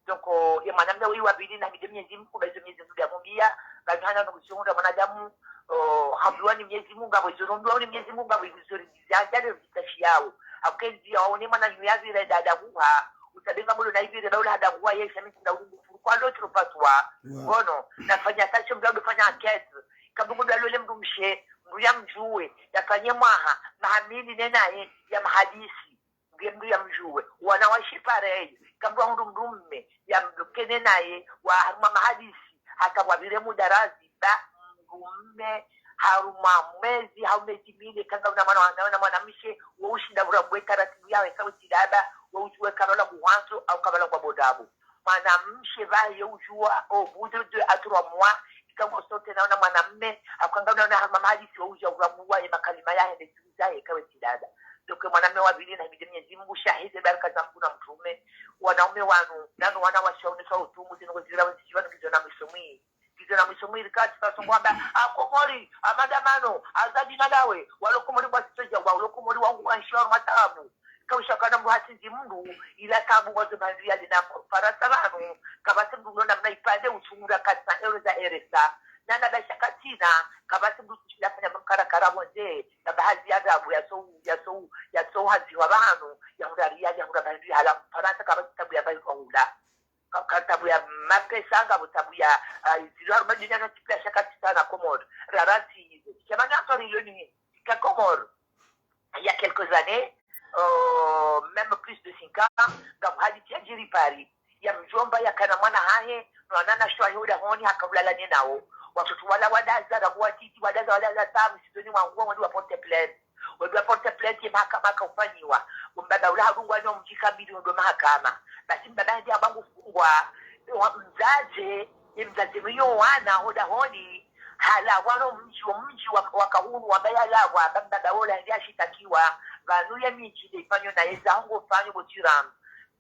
Donc, ye mwanamme weyi wa pvili nahimidie Mwenyezi Mungu, ba izo Mwenyezi Mungu yamumbia, ba hana no kushihundra mwanadamu, oh, hambiwa ni Mwenyezi Mungu, ngapvo izo nombiwa ni Mwenyezi Mungu, ngapvo izo ri-, za-, za-, zitashiyao. Hauka ezi ya waone mwana nyuya pvira dada huha, utsabe ngamlo na ipvire, ba ula hada huha, ye shami tsinda ulungu furu kwa l'autre pas toi. Wow. Ngono, nafanya attention, mdru ndo fanya enquête. Kamdru ngudjo lole mdrumshe, mdru yamdjuwe, yafanye mwaha, maha mili ne naye, yamhadisi. Nge mdru yamdjuwe. Wanawashe pareil. Kamdru wahundru mdrumme, yamkene naye, wa harumwa mahadisi, hata wapvire muda razi, ba mdrumme, harumwa mwezi, hau mezi mili, eka ngauna mwana wa-, na mwanamshe, wo ushinda urambwe taratibu yawe, eka we tsi daba, wo udjuwe eka lola nguhwandzo, hau eka lola ngwa bondrabo. Mwanamshe pvahe ye udjuwa, au bout de deux à trois mois, eka ngo sorti na una mwanamme, hauka ngauna una harumwa mahadisi, wo udja urambwa ye makalima yahe, ne zahe, eka we tsi daba. Donc, mwanamme wa pvili nahimidie Mwenyezi Mungu, shahidi baraka za Mungu na mtrume. Wanaume wanu, nanu wanawashe wanu, sa utumu, zinu ngo zira wezi djiwa, ngizo na mwiso mwi. Ngizo na mwiso mwi, rika tsi faso ngwamba, a Komori, a madamano, Azadi na dawe, walo Komori ngwasitodja, walo Komori wangu wa nshi wa matabu. Kausha kana mdru hatsinzi mdru, ila tabu ngwazo mhandru yali na Farantsa pvanu, kapvatsi mdru nona mna ipvandre utsungura quatre cents euros za R S A. Nana basha katsina, kapvatsi mdru kushinda fanya mkarakara pvondze, na bahazi ya tabu ya so, ya so, ya so hazi wa pvanu, ya hura riyali, ya hura bahindru ya hala, Farantsa kapvatsi tabu ya bahi kwa hula. Ka, ka tabu ya mapesa, ngapvo tabu ya, ah, zilo harumwa dunia na tsi pia sha katsina Komori. Rarati, shamanya atori ilo ni, ka Komori. Il y a quelques années, euh, même plus de cinq ans, ngapvo hadisi yadjiri Paris. Ya mdjomba yakana mwana hahe, no wanawashe wahe udahoni, haka ulala ne nawo. Watoto wala wadaza, ngapvo watiti, wadaza, wadaza, tamu, sizoni wangu, wandi wa porte plainte. Wandi wa porte plainte, ye mahakama haka ufanyiwa. Mbaba ula hadungwa no mdji kabili ndo mahakama. Basi mbaba hende hamba ngufungwa, wa mdzadze, ye mdzadze mwenye wana, udahoni, halawa no mdji, wo mdji wa, waka hunu, wamba yalawa, ba mbaba wola hende hashitakiwa, pvanu ye midji nde ifanyo na yeza hongo fanyo bo Tiramu.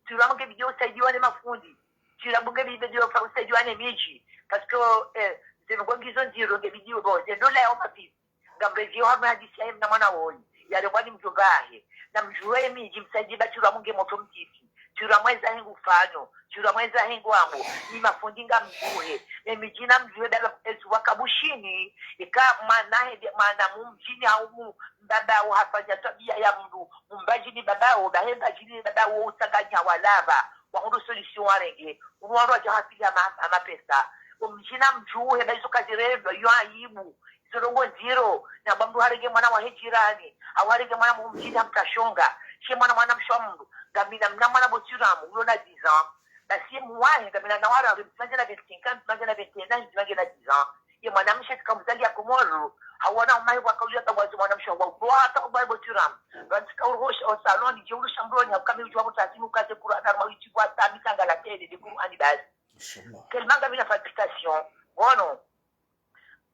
Tiramu nge bidi usaidiwa ne mafundi. Tiramu nge bidi usaidiwa ne midji. Parce que, eh, zinu ngo ngizo ndziro nge bidi ubo, ze ndola ya umafisi. Ngamredjeyo harumwa hadisi yahe mna mwana woyi, yarengwa ni mdjomba wahe. Na mdjuwe ye midji msaidie ba Tiramu nge motro mtiti. Tiramu eza hengu fanyo. Tiramu eza hengu ambo. Ni mafundi ngamdjuwe. Ne midji namdjuwe dala ezu waka Bushini. Eka mwana hende, mwana mu mdjini hau mu mbaba wo hafanya twabia ya mdru. Mu Mbadjini baba wo, bahe Mbadjini baba wo utsanganya walapva. Wahundru solution warenge. Unu wandru wadja hafili hama, hama pesa. Umdji namdjuwe, ba izo kazirendwa, iyo aibu. Izo ndrongo ndziro, na ba mdru harenge mwana wahe jirani, hau harenge mwana mu mdjini hamtashonga. She mwana mwanamshe wa mdru, ngamina mna mwana bo Tiramu, ulo na dix ans. Basi ye muwahe, ngamina na wara, mtru nge na vingt-cinq ans, mtru nge na vingt et un ans, mtru nge na dix ans. Ye mwanamshe tsika mzali ya Komoro, hau wana umahe waka uliya tawazi mwanamshe wa ubo hata ubo bo Tiramu. Ba ntsika uruhosha o salon, je urusha mbroni, hau kame udjuwa bo tasini ukaze Kur'ani, harumwa wichi kwa sami tanga la tele, de Kur'ani basi. Inshallah. Tellement ngamina palpitation. Ngono.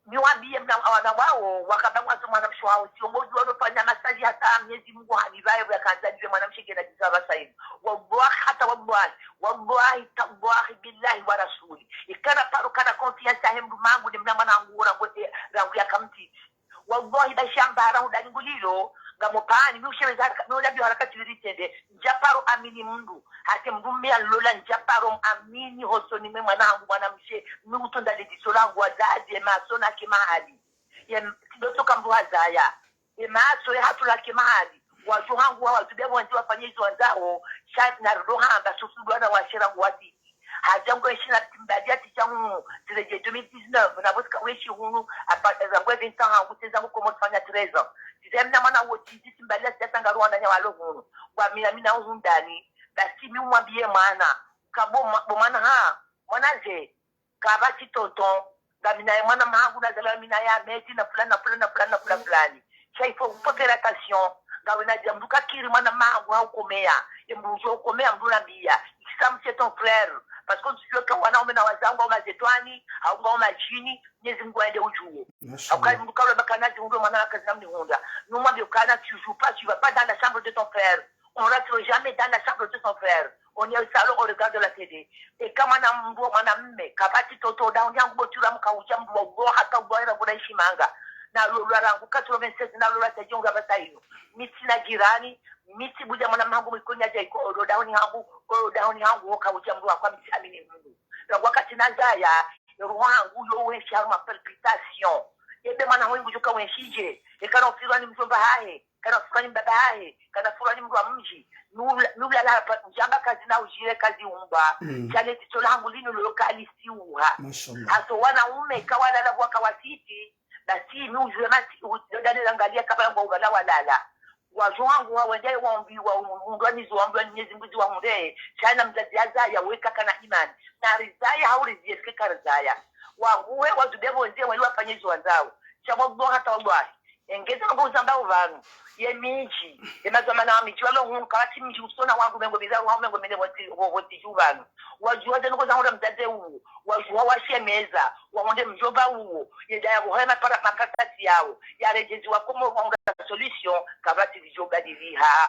Niwambie mna wana wawo, wakamba ngwazo mwanamshe wawo, tsi ombo udjuwa no fanya masaji hata Mwenyezi Mungu hanipvaye, yakandza nive mwanamshe ngena dix ans pvasa inu. Wallahi, hata wallahi, wallahi, tallahi, billahi wa rasuli. Ikana paro kana confiance yahe mdru mangu, ne mna mwana wangu, rangu, eh, rangu yaka mtiti. Wallahi, ba shamba hara hudani ngulilo, ngamo pani, mi usheweza haraka, mi unabi haraka tibiri tende, ndja paro amini mdru, hata mdru mme yalola, ndja paro amini hosoni mwe mwana hangu mwanamshe, mi utunda le diso langu wazazi, ye maso na ke mahali. Ye m-, sidoto ka mdru hazaya. Ye maso ye hatula ke mahali. Wadjo hangu wa wadjube wandzi wafanye izo wandzao, sha narilo hamba susu dwana washira nguwati. Hadja ngwenshi na timbalia tidja hunu, tiredje deux mille dix-neuf, na pvo tsika wenshi hunu, apa, ezangu e vingt ans hangu, tsezangu Komori fanya treize ans. Tidja mina mwana wo titi timbalia tidja tsanga ruwana nya walo hunu. Ngwa mina mina uhundani, basi mi umwambiye mwana, kabo ma-, bo mwana ha, mwana ze, kapvatsi tonton, ngami naye mwana mahangu nazalwa mi naye ameti na fulani na fulani na fulani na fulani fulani. Sha il faut faire attention, ngawe nadja mndru kakiri mwana mahangu haukomeya, ye mndru udjo ukomeya mndru nambiya, Islam c'est ton frère, parce que ntsu djuwe ka wanaume na wazangu au mazetwani, au ngao majini, Mwenyezi Mungu aende udjuwo. Mashallah. Au kali mndru kalwa baka nazi hundwe mwana wakazi namni hundra. Numwambiye ukana tu joues pas, tu vas pas dans la chambre de ton frère. On rentre jamais dans la chambre de son frère. On est au salon, on regarde la télé. Eka mwana mndru, mwana mme, kapvatsi toto, dahoni hangu bo tsi ula mka udja mndru wa ugo, hata ugo era ngona ishimanga. Nalolwa rangu quatre-vingt-seize, nalolwa tadji unga pvasa inu. Mi tsina jirani, mi tsi buza mwana mahangu mwikoni yadja iko, odo dahoni hangu, odo dahoni hangu, hoka udja mndru wakwa mi tsi amini mndru. Rangu wakati nazaya, roho hangu yo wenshi harumwa palpitation. Ebe mwana hoyi ngudjuka wenshi dje, eka na ufirwa ni mdjomba hahe, kana furani mbaba hahe, kana furani mndru wa mdji. Nula, nula la pa, udjamba kazi na udjire kazi umbwa. Mm. Djale titso langu linu lolo kalisiuha. Mashallah. Haso wanaume kawalala waka wasiti, basi mi udjue mati, udjodane langalia kabla ngwa ubala walala. Wadjo hangu wa wende wambi, wa undwa nizo wambi wa Mwenyezi Mungu zi wahundre. Shana mdzadze yazaya weka kana imani. Na rizaya hau riziye sike karizaya. Wahuwe wadjube pvondze wali wafanye izo wandzao. Sha bo bo hata wallahi. Engeza ngo uzamba uvanu. Ye midji. Ye mazamana wa midji walo hunu, kapvatsi mdji usona wandru mengo miraru hau mengo mine woti, wo-, woti dju uvanu. Wadjuwa ze noko zahundra mdzadze uwo. Wadjuwa washemeza. Wahundre mdjomba uwo. Ye daya buhaya mapara makatasi yawo. Yaredjezi wa Komori wahundra solution. Kapvatsi lidjo badiliha.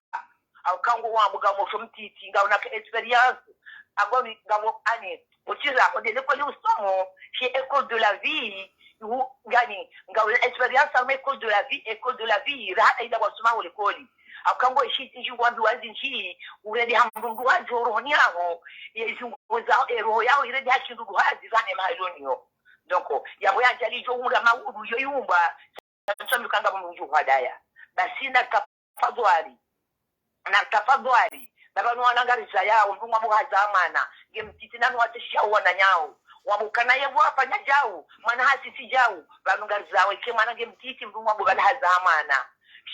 Au kangu wambu ngamo sho mtiti, ngao na expérience. Ango ni ngamo ani, otira, ode l'école usomo, c'est école de la vie, u, ngani, ngao na expérience, arme école de la vie, école de la vie, raha ila wasoma o l'école. Au kangu eshi tiji ngwambi wazi nji, uredi hamdundu wa joro ni aho, ye zungu za, e roho yao, iredi hashindru hazi, zane mahalonio. Donc, yabo ya jali jo unda maudu, yo yumba, Samsung kanga mndru udjo hwadaya. Basi nartafadhwali. Nartafadhwali. Baba nu wana ngarizayao, mndru ngwambo hazaa mwana. Nge mtiti nanu wateshiya wananyao. Wamukana ye wafanya djau, mwana hasisi djau. Banu ngarizao, ike mwana nge mtiti, mndru ngwambo bala hazaa mwana.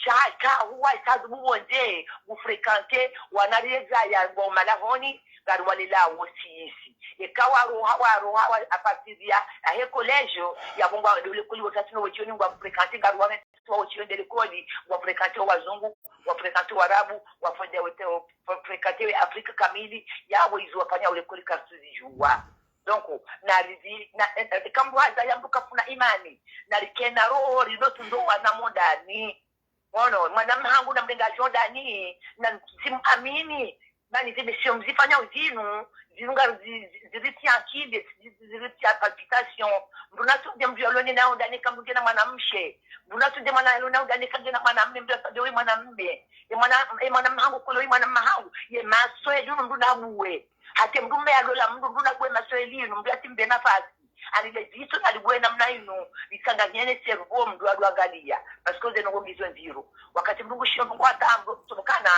Shaka, huwa, itazubu wonze, ufréquenté, wana rizaya, ngwa umalahoni, ngaruwalelao, sisi. Eka waroha, waroha, wa, à partir ya, ahe collège, ya bonga, le, le, kuli wakati no wetsi oni ngwa fréquenté, ngaruwa, wa wetsi oni de l'école, ngwa fréquenté wazungu, ngwa fréquenté warabu, ngwa fréquenté, wa fréquenté Afrique kamili, ya wo izo wafanya o l'école kartuzijua. Donc, na rizi, na, eh, eh, kambu haza ya mbuka funa imani, na rikena roho, rino tundo wana mondani. Ono, mwana mahangu na mrenga jondani, na simu amini, mani zime sio mzifanya uzinu, zinu nga zi-, zi-, ziriti akili, zi-, zi-, ziriti a palpitation. Mndru na tunde mndru yalone na undani kambu ngena mwanamshe. Mndru na tunde mwana yalone na undani kangena mwanamme, mndru ya tunde we mwanamme. E mwana, e mwana mahangu kolo, e mwana mahangu. Ye maso ye dunu mndru na buwe. Hake mndru mme yalola mndru, mndru na buwe maso ye linu, mndru ya timbe nafasi. Ani le jicho na libuwe namna inu, litsanganyene cerveau mndru aluangalia. Parce que ze nongo ngizo ndziro. Wakati mndru ngushiyo mndru ngwata mndru, tubukana,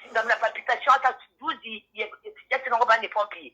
singa mna palpitation hata juzi, ye, ye, ye, tinongo bani pompier.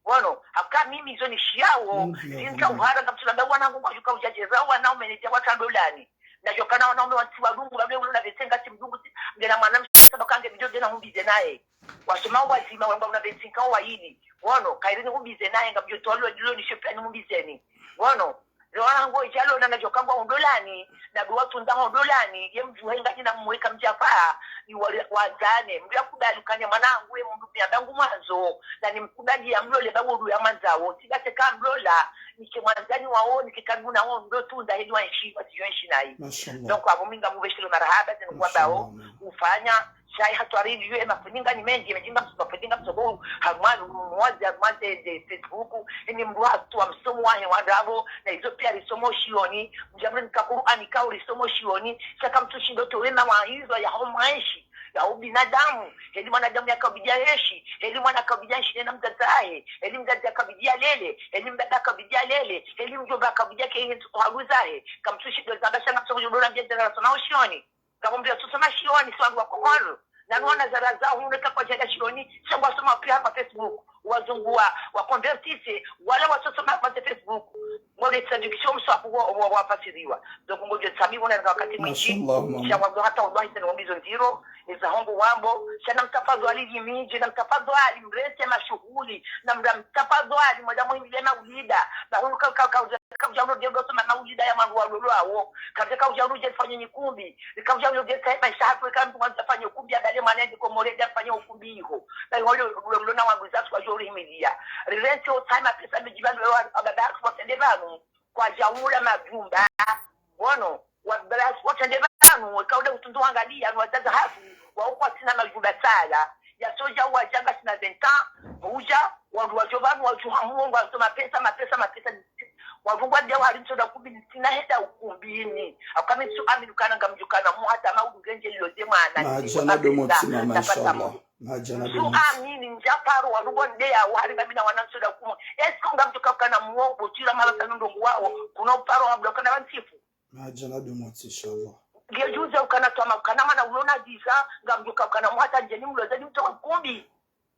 Wono, haka mimi izo nishiyawo, zinta uhara, ngamtulanda wanangu ngwajuka ujajeza, wanaume ni jawa tandolani. Najokana wanaume wanti wadungu, bamle ulo na vetenga ti mdungu ti, ngena mwanamshe sababu kange bijo ngena humbize naye. Wasoma wazima, wengwa mna vetinka wayili. Wono, kairi ni humbize naye, ngamjo tolo, dilo ni shopia ni humbizeni. Wono, ze wanangu ijalo na najoka ngwa undolani, na duwa tunda undolani, ye mdjuhe ngani na mweka mdjafa, ni wali, wazane, mdru ya kubali ukanya mwanangu, ye mdru ya bangu mwanzo, na ni mkubali ya mlole ba wudu ya mwanzawo, tiga teka mlola, nike mwanzani wawo, nike karibu nawo, ndo tunda heli wa nshi, watiyo nshi nayi. Mashallah. Donc, abo mi ngamubeshelo marahaba, zinu kwambao, mashallah, ufanya, shayi hatwari liyo, e mafuninga ni menji, menji nga msu-, mafuninga msogo, harumwa, mwazi, harumwa ze, ze Facebook, ini mdru hatu wa msomo wahe wa ndrabo, na izo pia risomo shioni, mdjamre nika Kur'ani kao risomo shioni, shaka mtsushindo towema wa hizo ya ho mwenshi, ya ubinadamu, heli mwanadamu ya kabidia yeshi, heli mwana kabidia nshine na mdzadze wahe, heli mdzadze ya kabidia lele, heli mbaba kabidia lele, heli mdjomba kabidia ke hintu haruza he, kamtsushindo zamba shanga msogo jodora mbia zara sona ushioni. Ngapvo mndru yasosoma shioni, si wandru wa Komoro. Na nuona zara zao, hunu eka kwadjenda shioni, sha ngwasoma pia hama Facebook. Wazungu wa, wa convertise, wala wasosoma hama ze Facebook. Ngole traduction mswafu wa, wa, wafasiriwa. Donc ngodjo tsami wona nga wakati mwindji, Mashallah, mama. Sha ngwandzo hata wallahi zinu wambizo ndziro, eza hongo wambo, sha namtafadhwali yimidji, namtafadhwali mrese mashuhuli, namtafadhwali mwenda muhimile maulida, bahulu ka, ka, ka, kaudja uno djendo soma maulida ya mwandru wa lolo awo. Kaudja, kaudja uno dje fanye nyikumbi. Kaudja uno dje tsahe maesha hatru eka mndru mwandza fanye ukumbi, abale mwana endi Komoro endi afanye ukumbi iho. Bayi hole, ulo, ulo na wangu zatu wadjo urihimilia. Rirentsi otsahe mapesa midji pvanu, leo ababa hatru watsende pvanu. Kwadja ula majumba. Wono, wababa hatru watsende pvanu, eka uda utundu wangalia, no wazaza hatru, wa ukwatsina majumba tsala. Yasodja wadja ngasina vingt ans, udja, wandru wadjo pvanu, wadjo hamu, ngwandzo mapesa, mapesa, mapesa. Wandru ngwadja wari ntsoda kumbi, ntsina heda ukumbini. Akame tsu amini ukana ngamdjo kana muhata maudu ngendje lilo ze mwana, Madjana do motsi, mama, inshallah. Madjana do motsi. Tsu amini, ndja paro, wandru ngwandeyao, hari ngamina wana ntsoda kumbi. Est-ce que ngamdjo kana muo, botira mala sanu ndrongo wao, kuna uparo, wabula kana wantsifu. Madjana do motsi, inshallah. Ngejuze ukana twama, ukana mana ulona dix ans, ngamdjo ukana muhata ndjeni mloze ni mtowa ukumbi.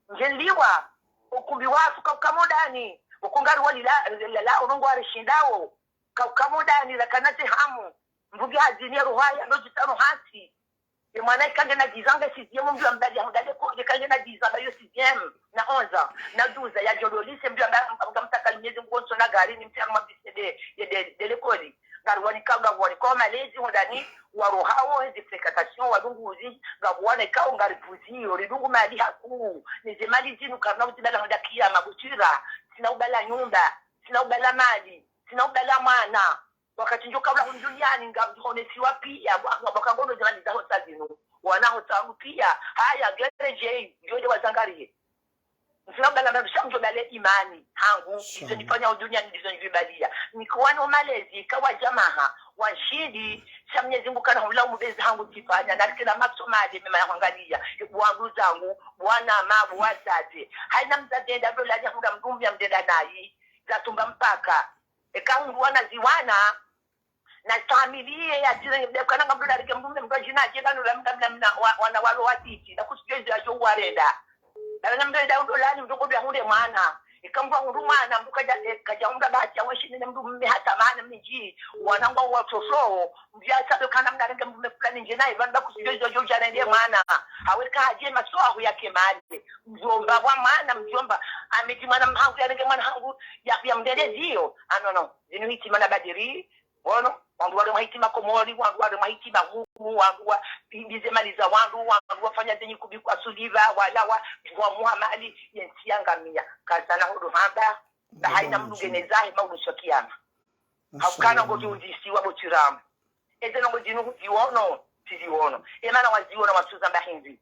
Ndjeliwa, ukumbi wafu kauka modani, uko ngari wali la, la, la, ono ngwari shindao, kauka modani, la kana te hamu, mvugi hazini ya rohaya, no jitano hasi. Ye mwana eka ngena dix ans nge sixième, mndru ambali ya mdale ko, eka ngena dix ans, ba yo sixième, na onze ans, na douze ans, yadjo lo lycée, mndru amba, amba mtaka Mwenyezi Mungu wonso na gari, ni mtihani mwa B C D, ye de, de l'école. Ngari wanika, ngari wanika wa malezi, hondani, warohao, he ze fréquentation, wadunguzi, ngari wanika, ngari puzi, yo, ridungu mali hakuu, ni ze mali zinu, karina uzibala honda kiyama, butira, tsina ubala nyumba, tsina ubala mali, tsina ubala mwana. Wakati ndjo kaula hunu duniani, ngamdjo honesiwa pia, bwa, bwa, bwaka ngono ze mali za hotsa zinu, wana hotsa wanu pia, haya, gere djei, djo de wazangariye. Ntsina ubala mali sha mdjo bale imani hangu, izo nifanya ho duniani ndizo nivibalia. Nikuwa no malezi, kawa jamaha, wanshindi, sha Mwenyezi Mungu kana humla umubezi hangu tsifanya, na kila maso mali mema ya hwangalia, wangu zangu, bwana mabu, wazazi. Haina mzazi enda ndo lani ya hunda mdumbi ya mdenda nayi, za tumba mpaka. Eka hundru wana ziwana, na stahamilie ya tire, de kana ngamdru la rike mdrume mdru djina dje kanu la mdru mna mna wa, wana walo watiti, na kusijo izo yadjo warenda. Na wana mdru eda undo lani mdru kodo ya hunde mwana. Eka mdru hundru mwana, mdru kadja, eh, kadja hundra bahati ya weshi nene mdru mme hata mana mdji. Wana ngwa watoso, mdru ya sabe kana mna renge mdrume fulani ndjena, ivan ba kusijo izo yadjo djarende mwana. Hawe ka hadje maso ahu ya kemale. Mdjomba wa mwana, mdjomba. Ameti mwana hangu, ya renge mwana hangu, ya, ya mdele ziyo. Ah, non, non. Zinu hitima na badiri. Wono, wandru wale mwahitima Komori, wandru wale mwahitima Mungu, wandru wa, bize mali za wandru, wandru wafanya zenyi kubikwa suliva, walawa, wa muhamali, ye ntsi yangamia. Kazana hudu hamba, na haina mdru ngene zahe, maudu swa kiyama. Haukana ngo kiuzisiwa botiramu. Eze ndrongo zinu huziwono, tiziwono. Emana waziwona wasuza mba hindri.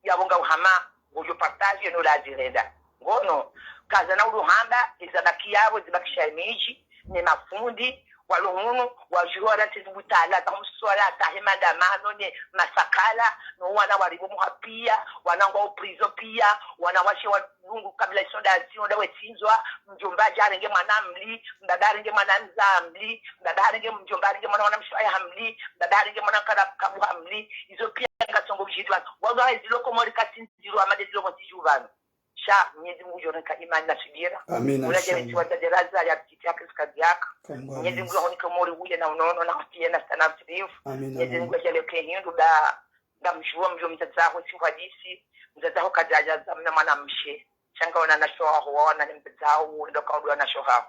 Yabo nga uhama, ngodjo partage no lazirenda. Ngono, kazana udo hamba, ezabaki yabo, zibakisha emidji, ne mafundi, walo hunu, wadjuwa rati zibutala, ta mswala, ta he maandamano, ne masakala, no wana waribo muha pia, wana ngwa o prison pia, wana washe wa lungu kabila isonda zionda wetsindzwa, mdjomba djarenge mwana mli, mbaba arenge mwana mza mli, mbaba arenge mdjomba arenge mwana mwana mshwaya hamli, mbaba arenge mwana nkara kabu hamli, izo pia ngasongo bujidwa. Wallahi zilo Komori katsindziro amade zilo motsi juvano. Sha, Mwenyezi Mungu djorenka imani na subira. Amina, inshallah. Ula jale tiwa za jeraza ya ptiti ya kiska diaka. Mwenyezi Mungu yahonike umuri ule na unono na kutie na sana mtulivu. Amina, Mwenyezi Mungu yajale ke hindu ba, ngamdjuwa mdjo mdzadze waho si hadisi, mdzadze waho kadjaja zamna mwana mshe. Sha nga wana nasho haho, wawana ni mdzadze waho, ndo kaudwa nasho haho.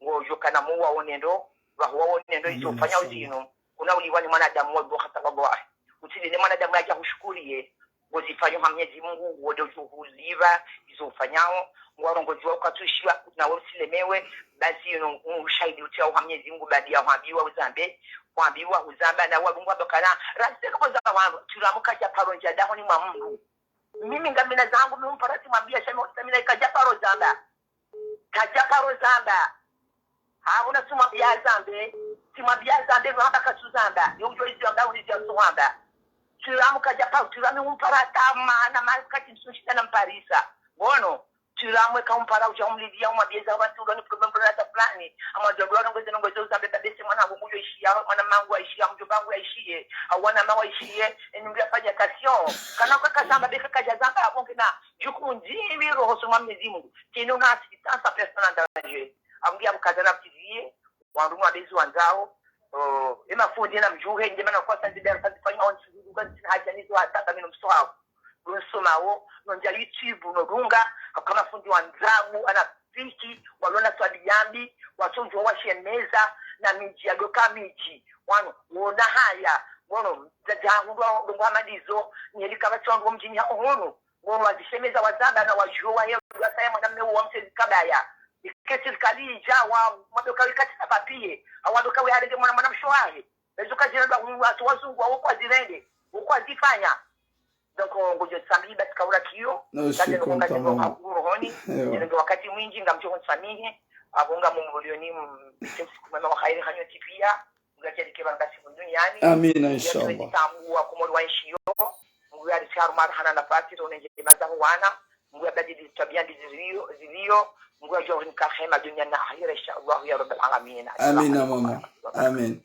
Ngodjo kana muwa wonendo, wahuwa wonendo, izo ufanya uzinu. Kuna uliwa ni mwanadamu wa duha sababu wahe. Utili ni mwanadamu yadja hushukuriye. Ngozifanyo ha Mwenyezi Mungu, wode udjo huliva, izo ufanyao. Ngwarongoziwa ukatsushiwa, na we usilemewe, basi ino ushahidi utsiao ha Mwenyezi Mungu, baadi ya hwambiwa uzambe, hwambiwa uzamba, na wadungwa bakana, rasi ndrongo za wandru, tiramu kadja paro ndja dahoni mwa mndru. Mimi ngamina zangu, mi umpara tsimwambia sha mi, tsamina ikadja paro zamba. Kadja paro zamba. Ha, una tsimwambia zambe. Tsimwambia zambe, no hamba katsu zamba. Yo udjo izi wamba, uli zia tsu wamba. Tiramu kadja paro, tiramu umpara tama, na mali kati msunshita na mparisa. Ngono. Sura mwe kampara udja umlilia, umwambie za wantru ndo ni problème, ndo na za fulani. Amwadja ndo wanongoze, nongoze uzambe babese mwanangu ngudjo ishiya, mwana mangu aishiya, mdjomba wangu aishiye, au wana mawa aishiye, eni mdru afanya attention. Kana uka kazamba, beka kadja zamba, abonge na, djuku ndimi roho suma Mwenyezi Mungu. Kinu na assistance à personne en danger. Amwambie amkaza na mtiliye, wandru mwa bezi wandzao, oh, emafundi na mdjuhe, nde mana kwa sanzi bera sanzi fanya on suzuka zina haja nizo hata kamino msohao. Nusomao, nondja YouTube, nodunga, hauka mafundi wa ndrabu, ana fiki, walona swadi yambi, watsondjo washemeza, na midji ya doka midji. Wanu, wona haya, wono, za, za, hundwa, ndongo hamadizo, nyeli kaba tsongo mdjini ya ohunu. Wono, wazishemeza wazamba na wajuo wa yeo, wasaya mwana mme wa msezi kabaya. Ike sirikali idja, wa, madoka wikati na papier, awadoka we harenge mwana, mwana mshe wahe. Ezo kazina ndo watu wazungu, wao kwa zirenge, wao kwa zifanya. Donc, ngodjo tsambi basi kaura kiyo, na kade no kongani no hakuru honi, nirenge wakati mwindji, ngamdjo ntsamihe, abonga mumbulioni, mtse msiku mwema wa khairi hanyu tipiya, ngacheli keba ngasi duniani. Amina, inshallah. Tambu wa Komori wa nshiyo, Mungu ya risharu mara hana nafasi, ronenje maza huwana, Mungu ya badili tabia mbi ziliyo, ziliyo, Mungu ya jori mkahema dunia na akhira, inshallah, ya Rabbal Alamin. Amina, mama. Amin.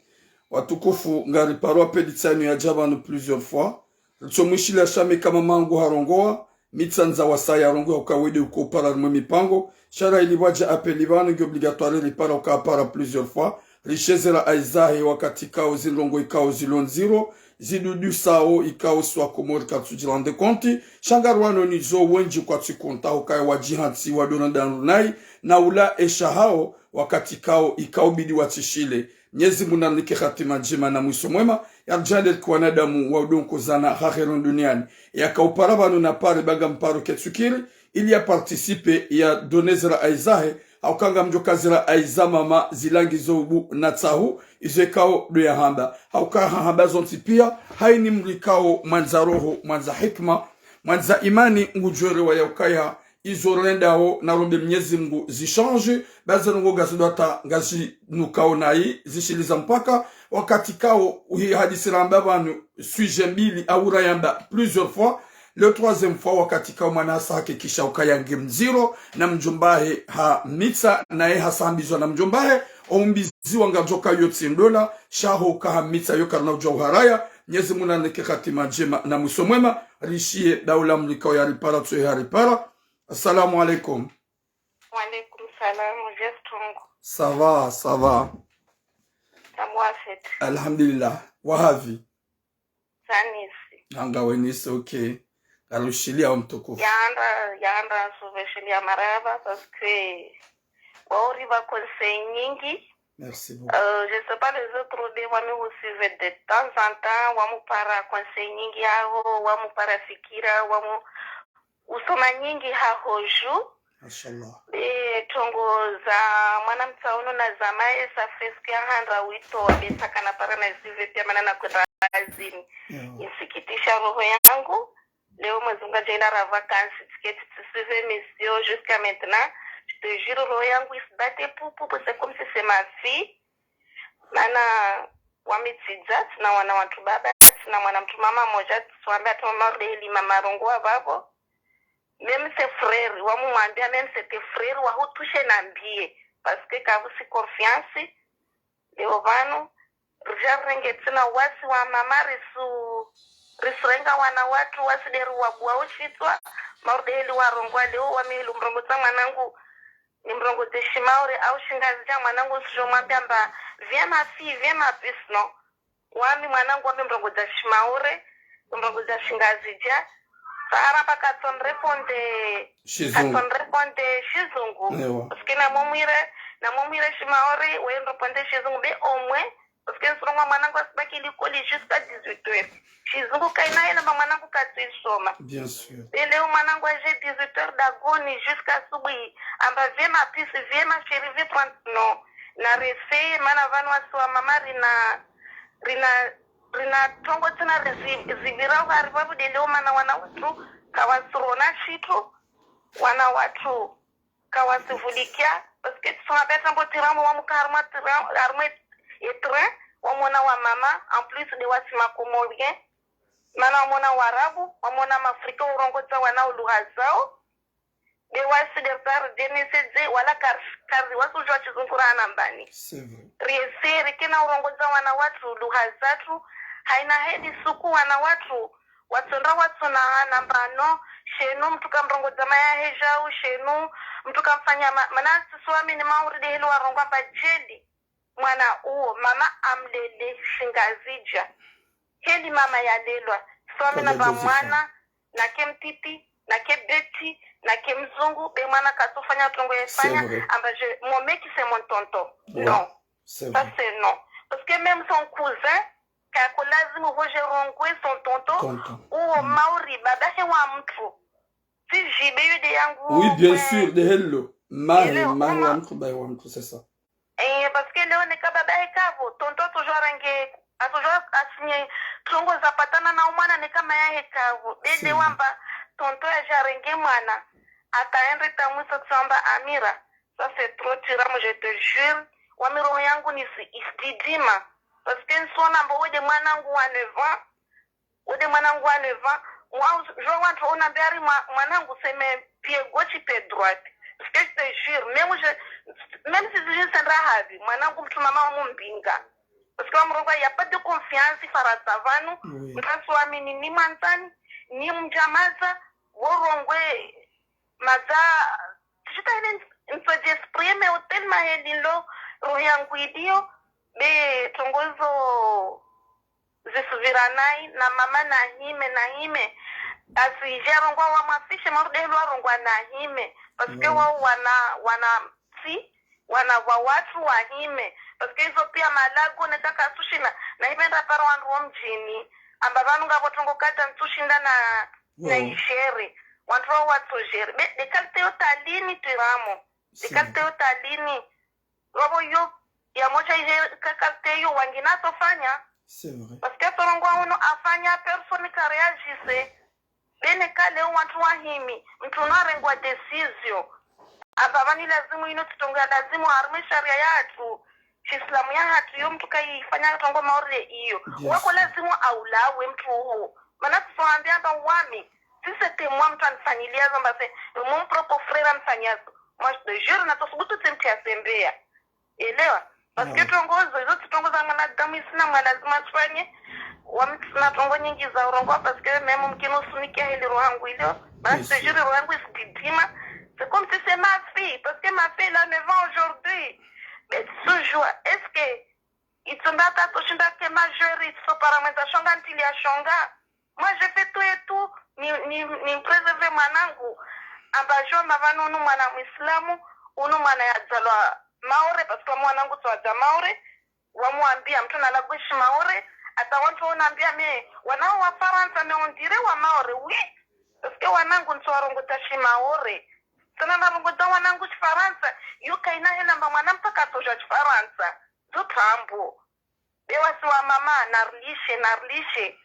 Watukufu, ngariparwa pedi tsanu ya djabanu plusieurs fois. Ritsomwishiliya sha mi kama mangu harongowa, mi tsandza wasaya harongowa uka wede uko para rimwe mipango. Sha ra ili wadja apeli pvanu nge obligatoire ripara uka para plusieurs fois. Rishezera aizahe wakati ikao zindrongo ikao zilo ndziro, zidudusao ikao swa Komori katsudji rendre compte. Sha ngarwano nizo wendji kwatsi konta ukaya wadjihantsi wadona danu nayi, na ula esha hao wakati ikao ikao bidi watsishile. Mnyezi Mungu namnike hatima ndjema na mwiso mwema, ya ridjaanlie rike wanadamu wa udonkozana ha kheri duniani. Yaka upara pvanu na pare ba ngamparo ketsukiri, ili ya participe ya donner zira aizahe, hauka ngamdjo kazira aiza mama zilangi zo ubu na tsahu, izo ikao ndo ya hamba. Hauka ha hamba zontsi piya, haini mdru ikao mwandza roho, mwandza hikima, mwandza imani, ngudjo elewa ya ukaya izo rendao na rombe Mnyezi Mungu zichange, ba ze ndrongo ngazi dwata ngazinukao nayi, zishiliza mpaka, wakati ikao, uhi hadisi ramba pvanu, sujet mbili, au rayamba plusieurs fois, le troisième fois, wakati ikao mwana hasa hakikisha ukaya nge mdziro, na mdjomba he ha mitsa, naye hasa hambizwa na mdjomba he, o umbiziwa ngadjoka yo tsi ndola, sha ho uka ha mitsa yo karina udja uharaya, Mnyezi Mungu nanike hatima ndjema na mwiso mwema, rishiye daula mlikao ya ripara, tsoye ha ripara. Assalamu alaikum. Wa alaikum salam, Jeff Tungu. Ça va, ça va. Tamwafet. Alhamdulillah. Wahavi. Sanisi. Anga wenisi, ok. Ngarushiliya wa mtukufu. Yanda, yanda, suveshiliya marahaba, parce que wauri ba conseil nyingi. Merci beaucoup. Euh, je sais pas les autres, de wami usive de temps en temps, wamupara conseil nyingi haho, wamupara fikira, wamu usoma nyingi haho ju. Mashallah. E, trongo za mwana mtsaunu na za maye, ça fait ce que ya handra wito wa besa kana para na isive piya mana na kwenda kazini. Insikitisha roho yangu. Leo mwezi Mungu adjaenda ra vacances, tiketi tsisive émission jusqu'à maintenant. Je te jure, roho yangu isibate pupu, c'est comme si c'est ma fille. Mana wami tsidza, tsina wana wantru baba, tsina mwana mntru mama modja, tsiswambe ata mama rudeheli mama rongowa vavo. Même ses frères, wamumwambia, même ses frères, wahutushe nambiye. Parce que kavusi confiance, leo vanu, ridja rirenge tsina wasi wa mama risu, risurenga wana watru, wasi de riwabuwa ushitswa, marudeheli warongowa leo, wami ilu mrongoza mwanangu, nimrongoze shimaore au shingazidja mwanangu, ntsudjo mwambia mba, viens ma fille, viens ma puce, non. Wami mwanangu, wami mrongoza shimaore, mrongoza shingazidja. Sahara mba katson répondre, shizungu. Katson répondre shizungu. Ewa. Parce que namumwire, namumwire shimaore, we nrépondre shizungu, be omwe, parce que nsurongowa mwanangu asibaki likoli jusqu'à dix-huit heures. Shizungu kaina hela mba mwanangu katsuisoma. Bien sûr. Be leo mwanangu adje dix-huit heures dagoni jusqu'à subuhi. Amba viens ma puce, viens ma chérie, viens prendre, non. Na rese, mana vanu wasi wa mama rina, rina, rina trongo tsina rizi, zivira hari vavu de leo mana wana watru, kawasirona shitru, wana watru. Kawasivulikia, parce que tsisonga beta mbo tiramu wamuka harumwa tiramu, harumwa e train, wamona wa mama, en plus de wasi ma Comoriens, mana wamona Warabu, wamona Mafrika, urongoza wana ulugha zao. Be wasi de par de ne sedze, wala kar-, kari wasi udjuwa shizungu ra anambani. C'est vrai. Rieseri kena urongoza wana watru, lugha zatru, haina heli suku wana watru, watsonda watsona anambano, shenu mtru kamrongoza maya hejau, shenu mtru kamfanya ma-, mana sisi wami ni mauri de heli warongoa mba jeli. Mwana uwo, mama amlele shingazidja. Heli mama yalelwa. Sisi wami na ba mwana, nake mtiti, nake beti, nake mzungu, be mwana katsufanya trongo yefanya, amba je, mon mec c'est mon tonton. Non. Ça c'est non. Parce que même son cousin, kako lazimu vo je rongoe son tonton, uwo mauri, baba he wa mtru. Si jibe yo de yangu. Oui, bien sûr, de helo. Mahe, mahe wa mtru, bahe wa mtru, c'est ça. Eh, parce que leo neka baba hekavo, tonton toujours arenge, a toujours asinye trongo zapatana na umwana neka maya hekavo. Bede wamba, tonton yajarenge mwana. Akaendre tamwisa tsamba Amira. Ça c'est trop, Tiramu, je te jure. Wami roho yangu ni si, isididima. Parce que nsona mbo wede mwanangu wa neuf ans. Wede mwanangu wa neuf ans, mwa, jo wantru onambia ari mwa-, mwanangu seme pied gauche, pied droite. Parce que je te jure, même je, même si je sendra havi, mwanangu mtru mama wa mumbinga. Parce que wa mrongoa, il y a pas de confiance, Farantsa vanu, mtru asuamini ni mwandzani, ni mdjamaza, wo rongoe, maza, sijita hene ntso exprimer, mais tellement heli lo, roho yangu iliyo, be trongo zo, zisuvira nayi, na mama nahime, nahime. Asi ija rongoa wa mwafishe, mauri de heli warongoa nahime. Parce que wao wana, wana si, wana wa watru wahime. Parce que izo pia malago neka katsushina, nahime nda para wandru wo mdjini. Amba vanu ngavo trongo kata ntsushinda na, na ijere. Wantru wao watsojere. Be, de qualité yo talini Tiramu. De qualité yo talini. Wavo yo, ya moja ije ka qualité yo wangina atsofanya. C'est vrai. Parce que tsorongoa uno afanya, personne ka réagisse. Be neka leo wantru wahimi, mtru na rengwa décision. Amba vani lazimu ino tsitrongo ya lazimu harumwa sharia yatru. Shiislamu ya hatru yo mtru kaifanya trongo mauri de iyo. Wako lazimu aulawe mtru uwo. Mana kusoambia amba wami. Si c'était moi mtru anifanyilia zo amba c'est mon propre frère anifanyia zo. Moi, je te jure, natsosubutu tsi mtru ya sembea. Elewa. Parce que trongo zo, izo tsi trongo za mwanadamu isina mwa lazima tsifanye. Wami tsina trongo nyingi za urongoa, parce que même mkini usunike heli roho yangu ilio. Basi, je te jure, roho yangu isididima. C'est comme si c'est ma fille, parce que ma fille, elle a neuf ans aujourd'hui. Mais ce jour, est-ce que itsonda tatsoshinda ke majeure, itso para mwendza shonga ntili ya shonga. Moi, je fais tout et tout, ni, ni, ni préserver mwanangu. Amba jo mavanu unu mwana muislamu, unu mwana yadzalwa Maore, parce que mwanangu tsi wadza Maore, wamuambia mtru nalagwishi Maore, ata wantru wonambia me, wanao wa Farantsa, me on dirait wa Maore, oui, parce que wanangu ntsu warongoa ta shi Maore. Tsena narongoa ta wanangu Shifarantsa, yo kaina hela amba mwana mpaka atsoja Shifarantsa. Zo trambo. Be wasi wa mama, narilishe, narilishe.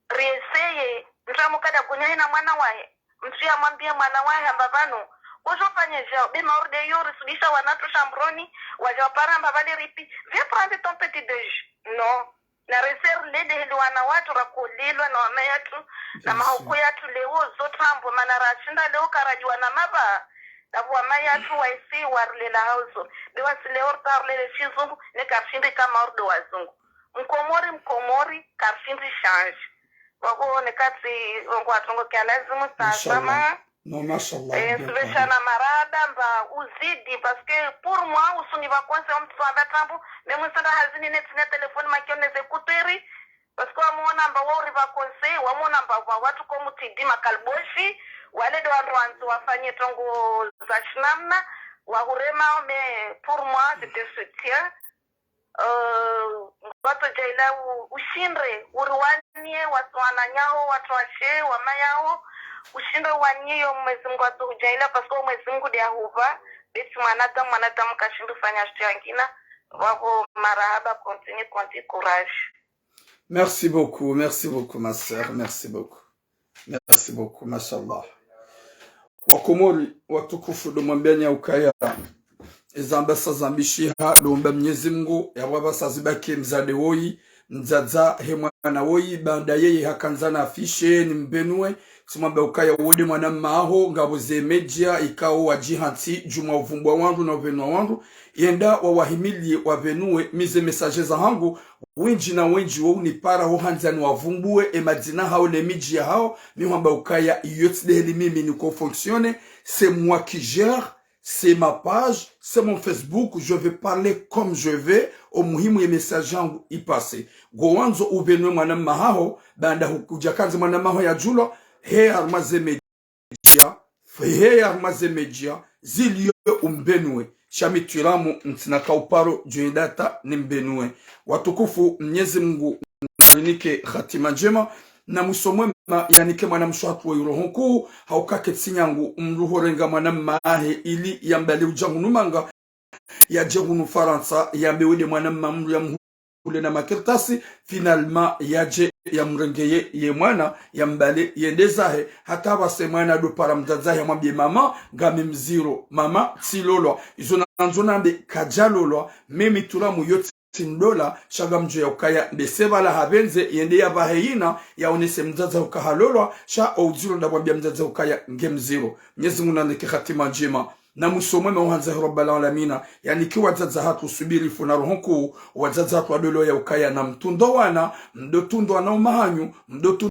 Rieseye, mtru ya mukada kunya hena mwana wahe. Mtru ya mwambie mwana wahe amba vanu. Kojo fanye jao, be mauri de yo risubisha wanatru shambroni, waja wapara amba vale ripi. Viens prendre ton petit déj. Non. Na rieseye rile de heli wana watru rakolelwa na wama yatru, na mahoko yatru leo zo trambo, mana rashinda leo karaji wana maba. Dapvo wama yatru waisi warilela hauzo. Be wasi leo rita rilele shizungu, ne karishindi ka mauri do wazungu. Mkomori, Mkomori, karishindi shanji. Wako ne kati, wako watrongo kia lazimu sa sama. Mashallah. No, mashallah. Eh, subeshana marahaba, mba uzidi, parce que pour moi, usuni vacances, wa mtru amba trambo, même nsenda hazini netsina téléphone, ma kionne ze écouteurs, parce que wamuona amba wao uri vacances, wamuona amba wa watru ko mtidi makalboshi, wale do wandru wandzi wafanye trongo za shinamna, wahurema, mais pour moi, je te soutiens. Euh, watso jaila u-, ushindre, uriwanie, watso wananyaho, watso washe, wama yaho, ushindre uwanie yo Mwenyezi Mungu watso ujaila, parce que Mwenyezi Mungu de ahuva, beti mwanadamu, mwanadamu kashindri fanya shitru yangina, wako marahaba, continue, continue, courage. Merci beaucoup, merci beaucoup, ma sœur, merci beaucoup. Merci beaucoup, mashallah. Wakomori watukufu, ndo mwambiani ya ukaya, ezamba sa zambishiha, ndo mba Mnyezi Mungu, ya waba sa zibaki mzade woyi, mdzadza he mwa mwana woyi, baanda yeye hakandza na affiche, nimbenue, tsimwambe ukaya wo nde mwana mmaho, ngapvo ze média, ikao wadjihantsi, djumwa uvumbua wandru na uvenua wandru, yenda wawahimilie wavenue, mi ze message zahangu, wendji na wendji wo unipara ho handza niwavumbue, e madzina hao ne midji yahao, mi hwamba ukaya iyo tsi ndeheli mimi niko fonctionner, c'est moi qui gère, c'est ma page, c'est mon Facebook, je vais parler comme je vais, o muhimu ye message yangu ipase. Ngo wandzo uvenue mwana mmahaho, baanda hukudja kandzi mwana mmaho yadjulwa, he harumwa ze média, he harumwa ze média, zilio umbenue. Sha mi twiramu ntsina kauparo djo yenda hata nimbenue. Watukufu, Mnyezi Mungu narinike hatima ndjema, na mwiso mwema yanike mwanamshe hatru woyi roho nkuu, hauka ketsi nyangu mdru hurenga mwana mmahe ili yambale udja hunu manga, yadje hunu Farantsa, yambe wo nde mwana mma mdru yamhule na makartasi, finalement yadje yamrengeye ye mwana, yambale yende zahe, hata pvase mwana ndo para mdzadze wahe yamwambie mama, ngami mdziro, mama, tsilolwa. Izo nandzo nambe kadjalolwa, mi mi twiramu yo tsi ndola, sha ngamdjo ya ukaya nde sepvala hapvendze, yende yapvahe yina, yaonese mdzadze uka halolwa, sha o udziro ndapvwambia mdzadze ukaya nge mdziro. Mnyezi Mungu nanike hatima ndjema. Na mwiso mwema uhandza he Rabbal Alamina, yanike wadzadze hatru usubirifu na roho nkuu, wadzadze hatru wadolwa ya ukaya na mtrundo wana, mdo trundwa na umahanyu, mdo trundwa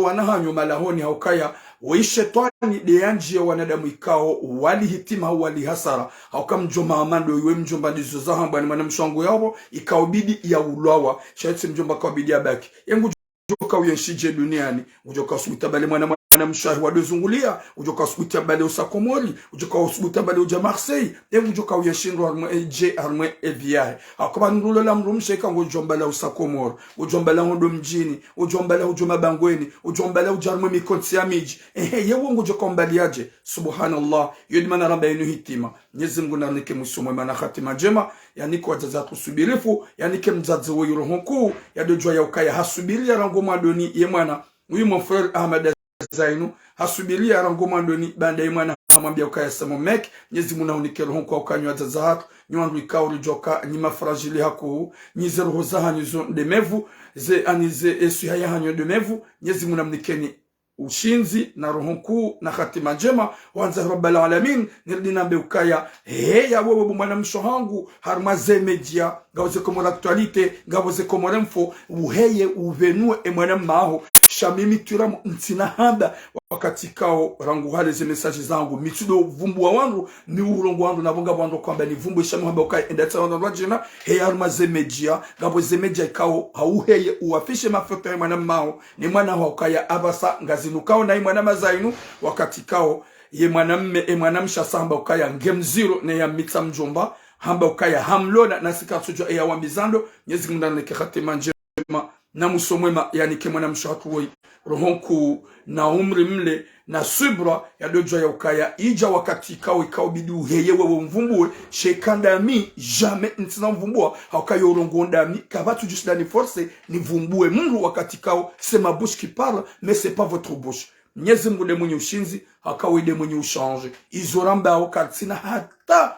wana hanyu malahoni haukaya, wo ishetwani nde yandjie wanadamu ikao, wali hitima hau wali hasara, hauka mdjomba amando iwe mdjomba ndizo zahambwa ni mwanamshe wangu yapvo, ikao bidi yaulwawa, sha yetsi mdjomba kao bidi yabaki. Ye ngudjo kauyenshi dje duniani, ngudjo kausubuti yambale mwana mwanamshe wahe wado zungulia, ngudjo kausubuti yambale usa Komori, ngudjo kausubuti yambale udja Marseille, ye ngudjo kauyenshi ndo harumwa, e, dje harumwa e vie yahe. Hauka pvanu ndo lola mdrumshe ika ngudjo mbala usa Komori, ngudjo mbala hondo mdjini, ngudjo mbala udjo mabangweni, ngudjo mbala udja harumwa mikontsi ya midji. Ehe, ye wo ngudjo kaumbaliadje. Subhanallah, yo nde mana ramba yinu hitima. Mnyezi Mungu narinike mwiso mwema na hatima ndjema, yanike wadzadze hatru usubirifu, yanike mdzadze woyi roho nkuu, yadodjua ya ukaya hasubiria rangu mwandoni ye mwana, uyu mon frère Ahmada Zainu, hasubiria rangu mwandoni baanda ye mwana hamwambia ukaya c'est mon mec, Mnyezi Mungu nahunike roho nkuu hauka nyi wadzadze hatru, nyi wandru ikao ridjua uka nyi ma fragile hakuu, nyi ze roho zahanyu zo nde mevu, ze ani ze eswiha yahanyu nde mevu, Mnyezi Mungu namnikeni ushindzi, na roho nkuu, na hatima ndjema, wandza Rabbal Alamin, niridi nambe ukaya, heya wewe bo mwanamshe hangu, harumwa ze média, ngapvo ze Comores Actualité, ngapvo ze Comores Info, uheye uvenue e mwana mmaho, sha mi mi twiramu ntsina hamba, wakati kao rangu hale ze message zangu, mi tsido vumbua wandru, mi urongoa wandru, napvo ngapvo wandru kwamba nivumbue sha mi hamba ukaya, enda tsa wandru wadjina, heya harumwa ze média, ngapvo ze média ikao, hauheye uaffiche mafoto ya mwana mmaho, ne mwana haho ukaya apvasa ngazinukao na ye mwana mma Zainu, wakati kao ye mwanamme, e mwanamshe hasa hamba ukaya nge mdziro, ne yamitsa mdjomba, hamba ukaya hamlola, na sika tsudjua eya wambiza ndo, Mnyezi Mungu narinike hatima ndjema, na mwiso mwema, yanike mwanamshe hatru woyi roho nkuu, na umri mle, na subra, yadodjua ya ukaya, idja wakati kao, ikao bidi uheye wewe umvumbue, sha eka ndami, jamais ntsina mvumbua, hauka yo urongoa ndami, kapvatsu djushinda ni forcer, nivumbue mdru wakati kao, c'est ma bouche qui parle, mais c'est pas votre bouche. Mnyezi Mungu nde mwenye ushindzi, hauka we nde mwenye ushindzi. Izo rambao karitsina hata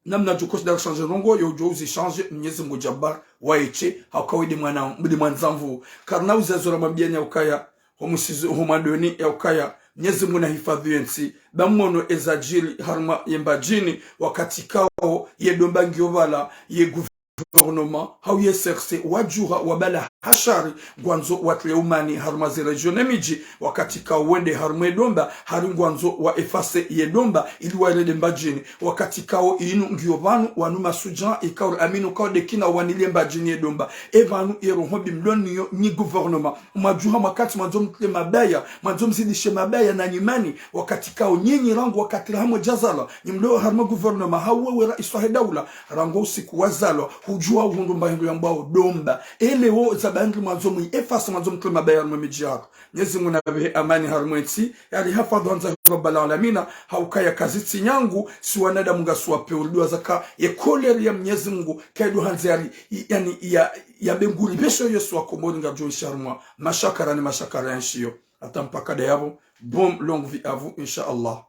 namna djo koshinda kushindzi ndrongo, yo udjo uzishindzi, Mnyezi Mungu Jabbar, waeshe, hauka we nde mwana, nde mwandzangu. Karina uzazo ramwambiani ya ukaya, ho musizi, ho mwandoni ya ukaya, Mnyezi Mungu nahifadhwi yentsi, ba mwono ezadjiri harumwa ye Mbadjini, wakati kao, ye Domba ngiyo pvala, ye gouvernement, hau ye C R C, wadjuha, wabala hashari, ngwandzo watriye umani harumwa ze région ne midji, wakati kao wende harumwa e Domba, hari ngwandzo wa effacer ye Domba, ili wairende Mbadjini, wakati kao inu ngiyo pvanu, wanu masudja, ikao ri amini ukao nde kina wanilie Mbadjini ye Domba, e pvanu ye roho mbi mloniyo nyi gouvernement, mwadjuha mwakati mwandzo mtriye mabaya, mwandzo mzidishe mabaya na nyimani, wakati kao nyinyi rangu wakati rahamwe djazalwa, nyi mdo harumwa gouvernement, hau wewe raisi wahe daula, rangu usiku wazalwa, hudjuha uhundru mba hindru yambwao Domba. Ele wo za bandri mwandzo mwi effacer mwandzo mtriye mabaya harumwa midji yahatru. Mnyezi Mungu napvehe amani harumwa entsi, yarihifadhwi wandza Rabbal Alamina, hauka ya kazitsi nyangu, si wanadamu ngasi wapvewa dua zaka, ye colère ya Mnyezi Mungu, kaido handza yari, i-, yani, ya, ya benguri besho yesu wa Komori ngadjo enshi harumwa mashakara ni mashakara ya ntsi yo. Hata mpaka ndayapvo, bonne longue vie à vous, insha Allah.